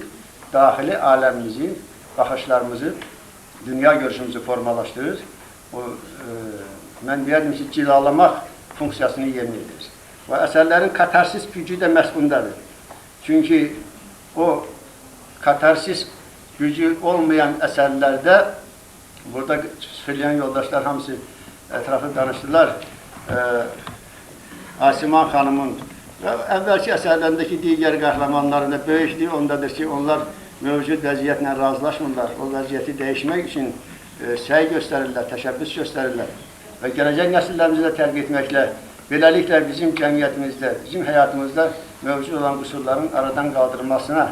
S9: daxili aləmimizi, baxışlarımızı, dünya görüşümüzü formalaşdırır. O, mən deyərdim ki, cilalamaq funksiyasını yerinə yetirir. Və əsərlərin katarsis gücü də məhz bundadır. Çünki o katarsis gücü olmayan əsərlərdə, burada söyleyen yoldaşlar hamısı ətrafı danışdılar, Asiman xanımın və əvvəlki əsərlərindəki digər qəhrəmanların da böyüklüyü ondadır ki, onlar mövcud vəziyyətlə razılaşmırlar. O vəziyyəti dəyişmək üçün səy göstərirlər, təşəbbüs göstərirlər və gələcək nəsillərimizi də tərbiyə etməklə, beləliklə bizim cəmiyyətimizdə, bizim həyatımızda mövcud olan qüsurların aradan qaldırılmasına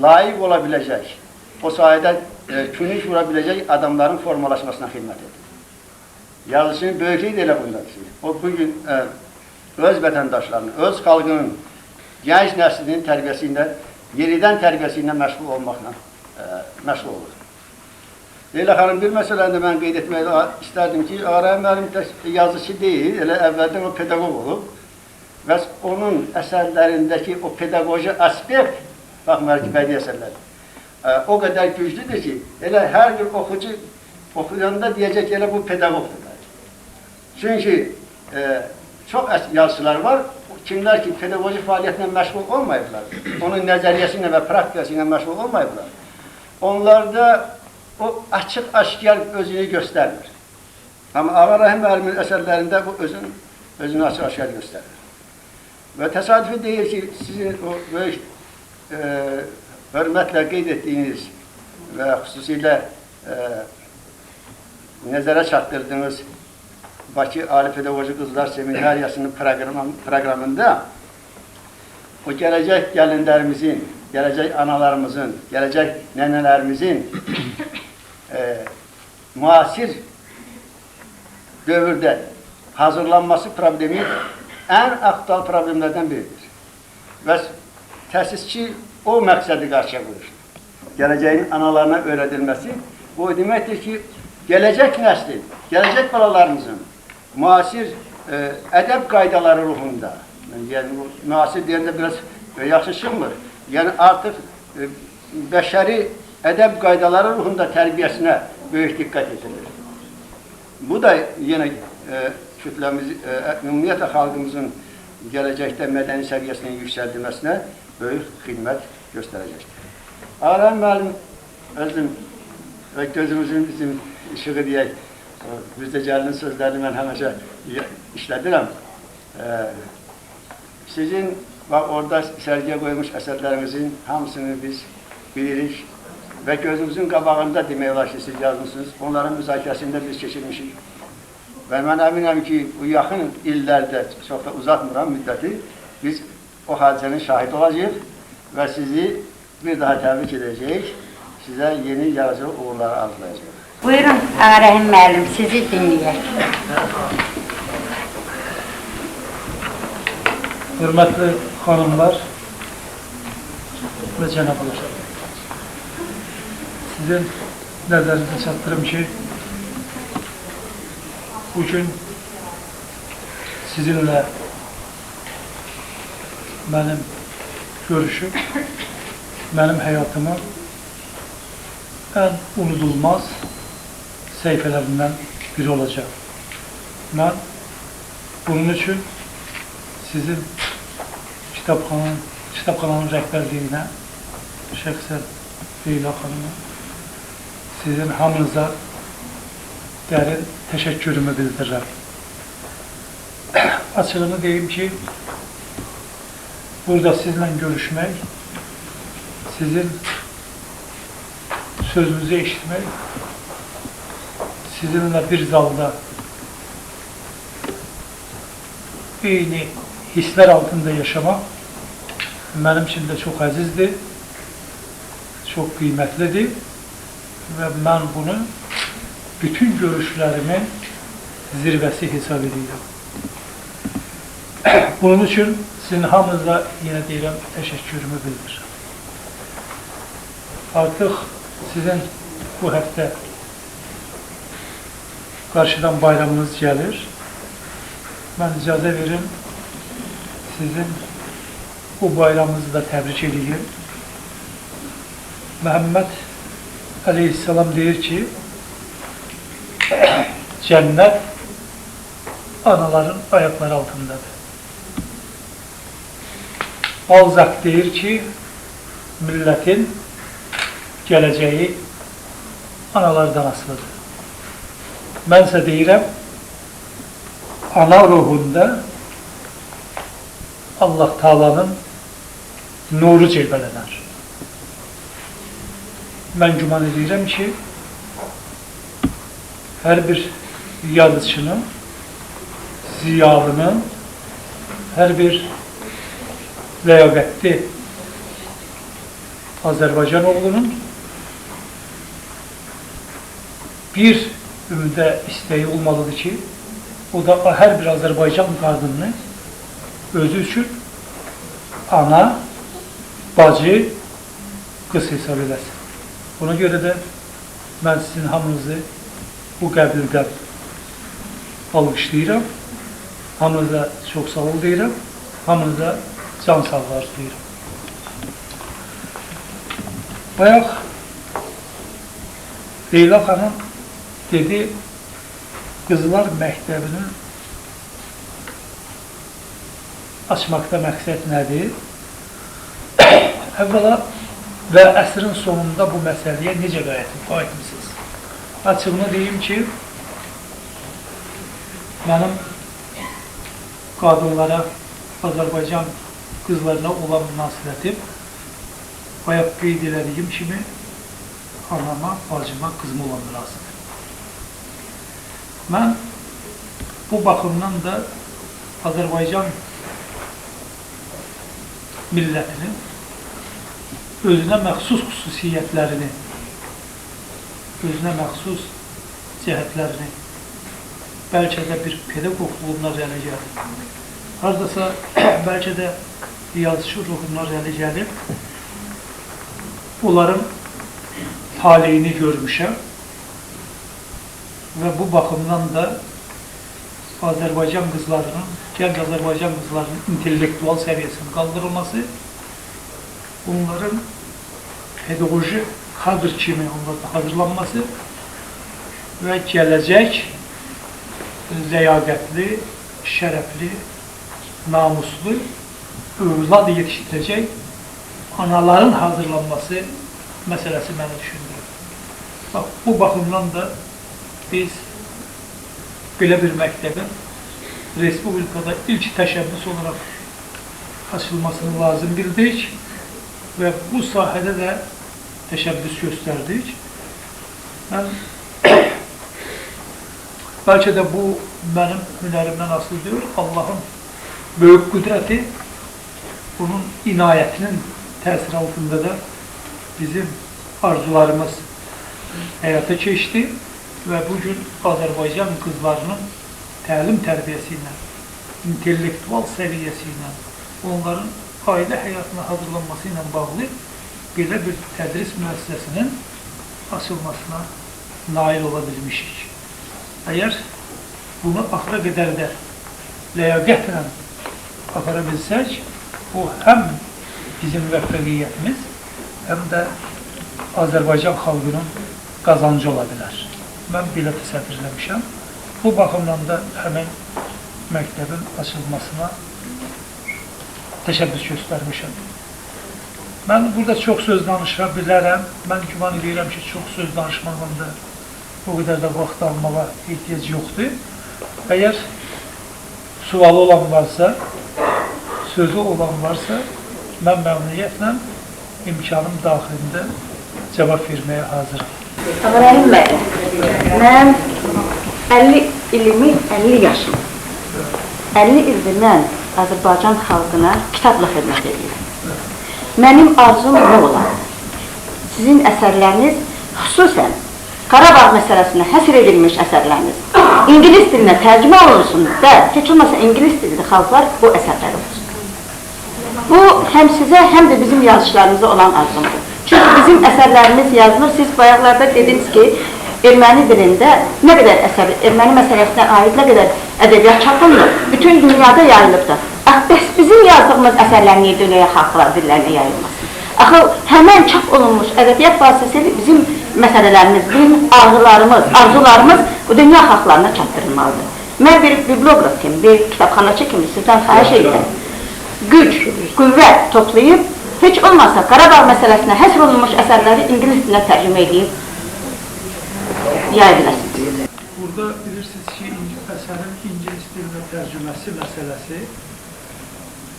S9: layiq ola biləcək, o sahədə künük vura biləcək adamların formalaşmasına xidmət edir. Yazıçının böyüklüyü də elə bundadır. O bugün öz vətəndaşlarının, öz xalqının, gənc nəslinin tərbiyəsi ilə, yenidən tərbiyəsi ilə məşğul olmaqla məşğul olur. Leyla xanım, bir məsələni də mən qeyd etmək istərdim ki, Ağarəhim müəllim yazıcı deyil, elə əvvəldən o pedaqoq olub. Və onun əsərlərindəki o pedaqoji aspekt, baxmayaraq ki, bədii əsərlər, o qədər güclüdür ki, elə hər bir oxucu oxuyanda deyəcək ki, elə bu pedaqoqdur. Çünki çox yazıçılar var, kimlər ki, pedaqoji fəaliyyətlə məşğul olmayıblar, onun nəzəriyyəsi ilə və praktikası ilə məşğul olmayıblar, onlarda o açıq-aşkar özünü göstərmir. Amma Ağarəhim müəllimin əsərlərində bu özünü açıq-aşkar göstərir. Və təsadüfi deyil ki, sizin o böyük hörmətlə qeyd etdiyiniz və xüsusilə nəzərə çatdırdığınız Bakı Ali Pedaqoji Qızlar Seminariyasının proqramında o gələcək gəlinlərimizin, gələcək analarımızın, gələcək nənələrimizin müasir dövrdə hazırlanması problemi ən aktual problemlərdən biridir. Və təsisçi o məqsədi qarşıya qoyur. Gələcəyin analarına öyrədilməsi bu deməkdir ki, gələcək nəslin, gələcək balalarımızın müasir ədəb qaydaları ruhunda, yəni müasir deyəndə biraz yaxşı çıxmır, yəni artıq bəşəri ədəb qaydaları ruhunda tərbiyəsinə böyük diqqət edilir. Bu da yenə kütləmiz, ümumiyyətlə xalqımızın gələcəkdə mədəni səviyyəsinin yüksəldilməsinə böyük xidmət göstərəcəkdir. Ağarəhim müəllim, özüm və gözümüzün bizim işığı deyək, Müjdəcəlinin sözlərini mən həmişə işlədirəm. Sizin bax, orada sərgiyə qoymuş əsərlərimizin hamısını biz bilirik və gözümüzün qabağında demək olar ki, siz yazmışsınız. Onların müzakirəsində biz keçirmişik. Və mən əminəm ki, bu yaxın illərdə, çox da uzatmıram müddəti, biz o hadisənin şahidi olacağıq və sizi bir daha təbrik edəcəyik, sizə yeni yaradıcı uğurları arzulayacağıq.
S3: Buyurun Ağarəhim müəllim, sizi dinləyək.
S10: Hörmətli xanımlar və cənablar, sizin nəzərinizə çatdırım ki, bugün sizinlə mənim görüşüm, mənim həyatımın ən unudulmaz səhifələrindən biri olacaq. Mən bunun üçün sizin kitabxananın rəhbərliyinə şəxsən Leyla xanıma, sizin hamınıza dərin təşəkkürümü bildirirəm. Açığını deyim ki, burada sizinlə görüşmək, sizin sözünüzü eşitmək, sizinlə bir zalda eyni hisslər altında yaşamaq mənim üçün də çox əzizdir, çox qiymətlidir və mən bunu bütün görüşlərimin zirvəsi hesab edirəm. Bunun üçün sizin hamınıza yenə deyirəm, təşəkkürümü bildirirəm. Artıq sizin bu həftə qarşıdan bayramınız gəlir. Mən icazə verim, sizin bu bayramınızı da təbrik edeyim. Məhəmməd əleyhissalam deyir ki, cənnət anaların ayaqları altındadır. Balzac deyir ki, millətin gələcəyi analardan asılıdır. Mən isə deyirəm, ana ruhunda Allah Taala'nın nuru cilvələnər. Mən güman edirəm ki, hər bir yazıçının, ziyalının, hər bir ləyaqətli Azərbaycan oğlunun bir ümdə istəyi olmalıdır ki, o da hər bir Azərbaycan qadınını özü üçün ana, bacı, qız hesab eləsin. Ona görə də mən sizin hamınızı bu qəbildən alqışlayıram, hamınıza çox sağ ol deyirəm, hamınıza can sağlığı arzulayıram. Bayaq Leyla xanım dedi, Qızlar Məktəbinin açmaqda məqsəd nədir? Əvvəla və əsrin sonunda bu məsələyə necə qayıtmısınız? Açığını deyim ki, mənim qadınlara, Azərbaycan qızlarına olan münasibətim, bayaq qeyd elədiyim kimi, anama, bacıma, qızıma olan münasibətim. Mən bu baxımdan da Azərbaycan millətinin özünə məxsus xüsusiyyətlərini, özünə məxsus cəhətlərini, bəlkə də bir pedaqoqluğundan irəli gəlir. Haradasa bəlkə də yazıçı ruhundan irəli gəlib, onların taleyini görmüşəm və bu baxımdan da Azərbaycan qızlarının, gənc Azərbaycan qızlarının intellektual səviyyəsinin qaldırılması, bunların pedaqoji kadr kimi onlarda hazırlanması və gələcək ləyaqətli, şərəfli, namuslu övlad yetişdirəcək anaların hazırlanması məsələsi məni düşündürür. Bax, bu baxımdan da biz belə bir məktəbin Respublikada ilk təşəbbüs olaraq açılmasını lazım bildik və bu sahədə də təşəbbüs göstərdik. Mən bəlkə də bu mənim hünərimdən asılı deyil, Allahın böyük qüdrəti, bunun inayətinin təsiri altında da bizim arzularımız həyata keçdi və bugün Azərbaycan qızlarının təlim tərbiyəsi ilə, intellektual səviyyəsi ilə, onların ailə həyatına hazırlanması ilə bağlı belə bir tədris müəssisəsinin açılmasına nail ola bilmişik. Əgər bunu axıra qədər də ləyaqətlə apara bilsək, bu həm bizim müvəffəqiyyətimiz, həm də Azərbaycan xalqının qazancı ola bilər. Mən belə təsəvvür eləmişəm. Bu baxımdan da həmin məktəbin açılmasına təşəbbüs göstərmişəm. Mən burada çox söz danışa bilərəm. Mən güman edirəm ki, çox söz danışmağın da o qədər də vaxt almağa ehtiyac yoxdur. Əgər sualı olan varsa, sözü olan varsa, mən məmnuniyyətlə imkanım daxilində cavab verməyə hazıram.
S11: Ağarəhim bəy, mənim 50 ilimi, 50 yaşım. 50 ildir mən Azərbaycan xalqına kitabla xidmət edirəm. Mənim arzum nə olar? Sizin əsərləriniz, xüsusən Qarabağ məsələsinə həsr edilmiş əsərləriniz İngilis dilinə tərcümə olunsun və heç olmasa İngilis dilində xalqlar bu əsərləri oxusun. Bu, həm sizə, həm də bizim yazıçılarımıza olan arzumdur. Çünki bizim əsərlərimiz yazılır. Siz bayaqlarda dediniz ki, erməni dilində nə qədər əsər, erməni məsələsinə aid nə qədər ədəbiyyat çap olunur, bütün dünyada yayılıbdır. Ax, bəs bizim yazdığımız əsərlər niyə dünyaya xalqlar dillərinə yayılmasın? Axı, həmən çap olunmuş ədəbiyyat vasitəsilə bizim məsələlərimiz, bizim ağrılarımız, arzularımız bu dünya xalqlarına çatdırılmalıdır. Mən bir biblioqraf kimi, bir kitabxanaçı kimi sizdən xahiş edirəm. Güc, qüvvət toplayıb, heç olmasa Qarabağ məsələsinə həsr olunmuş əsərləri ingilis dilinə tərcümə edib yaya biləsiniz.
S10: Burada bilirsiniz ki, əsərin ingilis dilinə tərcüməsi məsələsi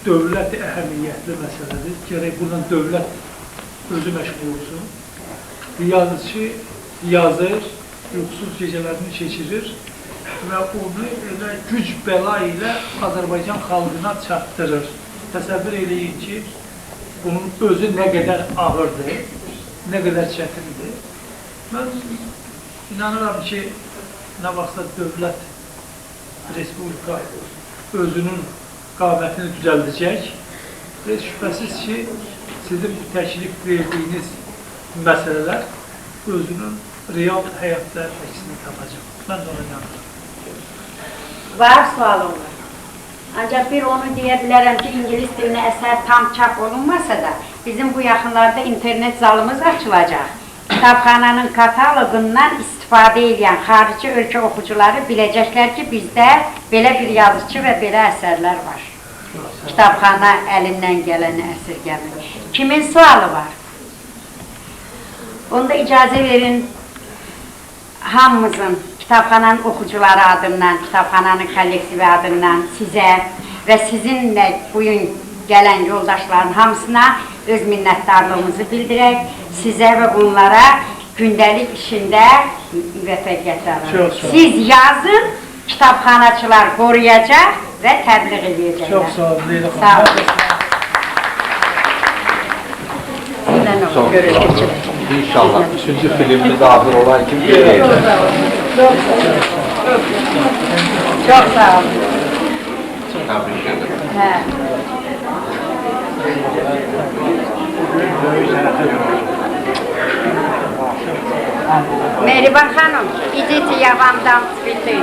S10: dövlət əhəmiyyətli məsələdir. Gərək buradan dövlət özü məşğul olsun. Yazıcı yazır, yuxusuz gecələrini keçirir və onu elə güc bəla ilə Azərbaycan xalqına çatdırır. Təsəvvür eləyin ki, bunun özü nə qədər ağırdır, nə qədər çətindir. Mən inanıram ki, nə vaxtsa dövlət, respublika özünün qamətini düzəldəcək və şübhəsiz ki, sizin bu təklif verdiyiniz məsələlər özünün real həyatda əksini tapacaq. Mən də ona inanıram.
S3: Var sualım var. Ancaq bir onu deyə bilərəm ki, ingilis dilinə əsər tam çap olunmasa da, bizim bu yaxınlarda internet zalımız açılacaq. Kitabxananın kataloqundan istifadə edən xarici ölkə oxucuları biləcəklər ki, bizdə belə bir yazıçı və belə əsərlər var. Kitabxana əlindən gələni əsirgəmir. Kimin sualı var? Onda icazə verin hamımızın, kitabxananın oxucuları adından, kitabxananın kollektivi adından sizə və sizinlə bugün gələn yoldaşların hamısına öz minnətdarlığımızı bildirək, sizə və bunlara gündəlik işində müvəffəqiyyətlər arzulayırıq. Siz yazın, kitabxanaçılar qoruyacaq və təbliğ edəcəklər.
S10: Çox sağ olun, Leyla xanım.
S3: Sağ olun. Görüşürüz.
S6: İnşallah. Üçüncü filmimiz hazır olan kimi göreceğiz.
S3: Çox sağ olun.
S6: Təbrik ederim.
S3: Hə. Mehriban xanım, idite, я вам дам цветы.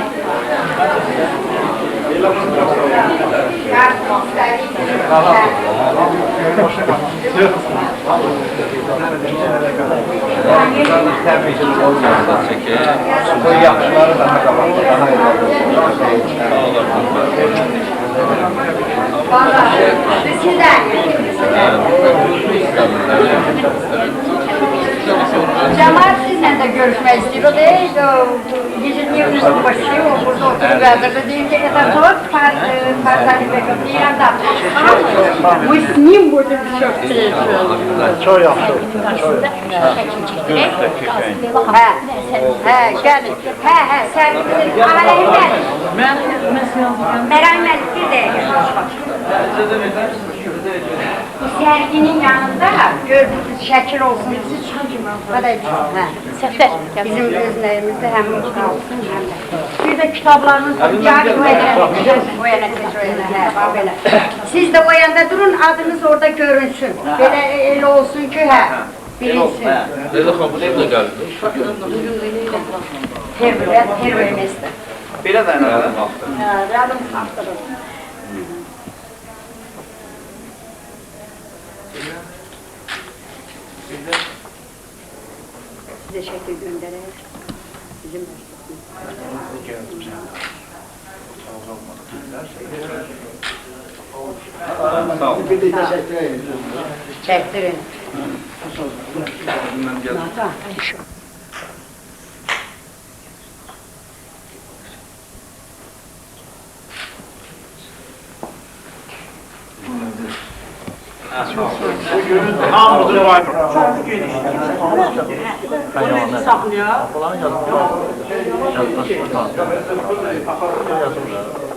S3: До свидания. Cemaat sizinle de görüşmek istiyor. O değil, ежедневно başlıyor, burada oturup yazırdı. Deyir ki, это тот Farzani Deyirəm da, мы с ним будем еще встречаться.
S7: Çox yaxşı.
S3: Hə, hə, gəlin. Hə, hə, sərgimizin Ağarəhim müəllim. Mərəm müəllim, bir dəqiqə. Bu sərginin yanında gör, şəkil olsun. Hə. Bizim öz nəyimizdə həm qalsın, həm də. Bir də kitablarınız o yana, o yana, hə, bax belə. Siz də o yanda durun, adınız orada görünsün. Belə elə olsun ki, hə, bilinsin.
S6: Leyla xanım, bu nə gəldi?
S3: Первое место.
S4: Belə dayanalım.
S3: Hə, rядом с автором. Size şekil göndererek bizim başlatmamız.
S4: Sağ olun.
S9: Bir də təşəkkür edirəm.
S3: Çəkdirin.
S6: Mən gəldim.
S7: Bugün hamımızın var.
S8: Çox genişdir. Bunu necə saxlayaq?
S7: Yazmışlar.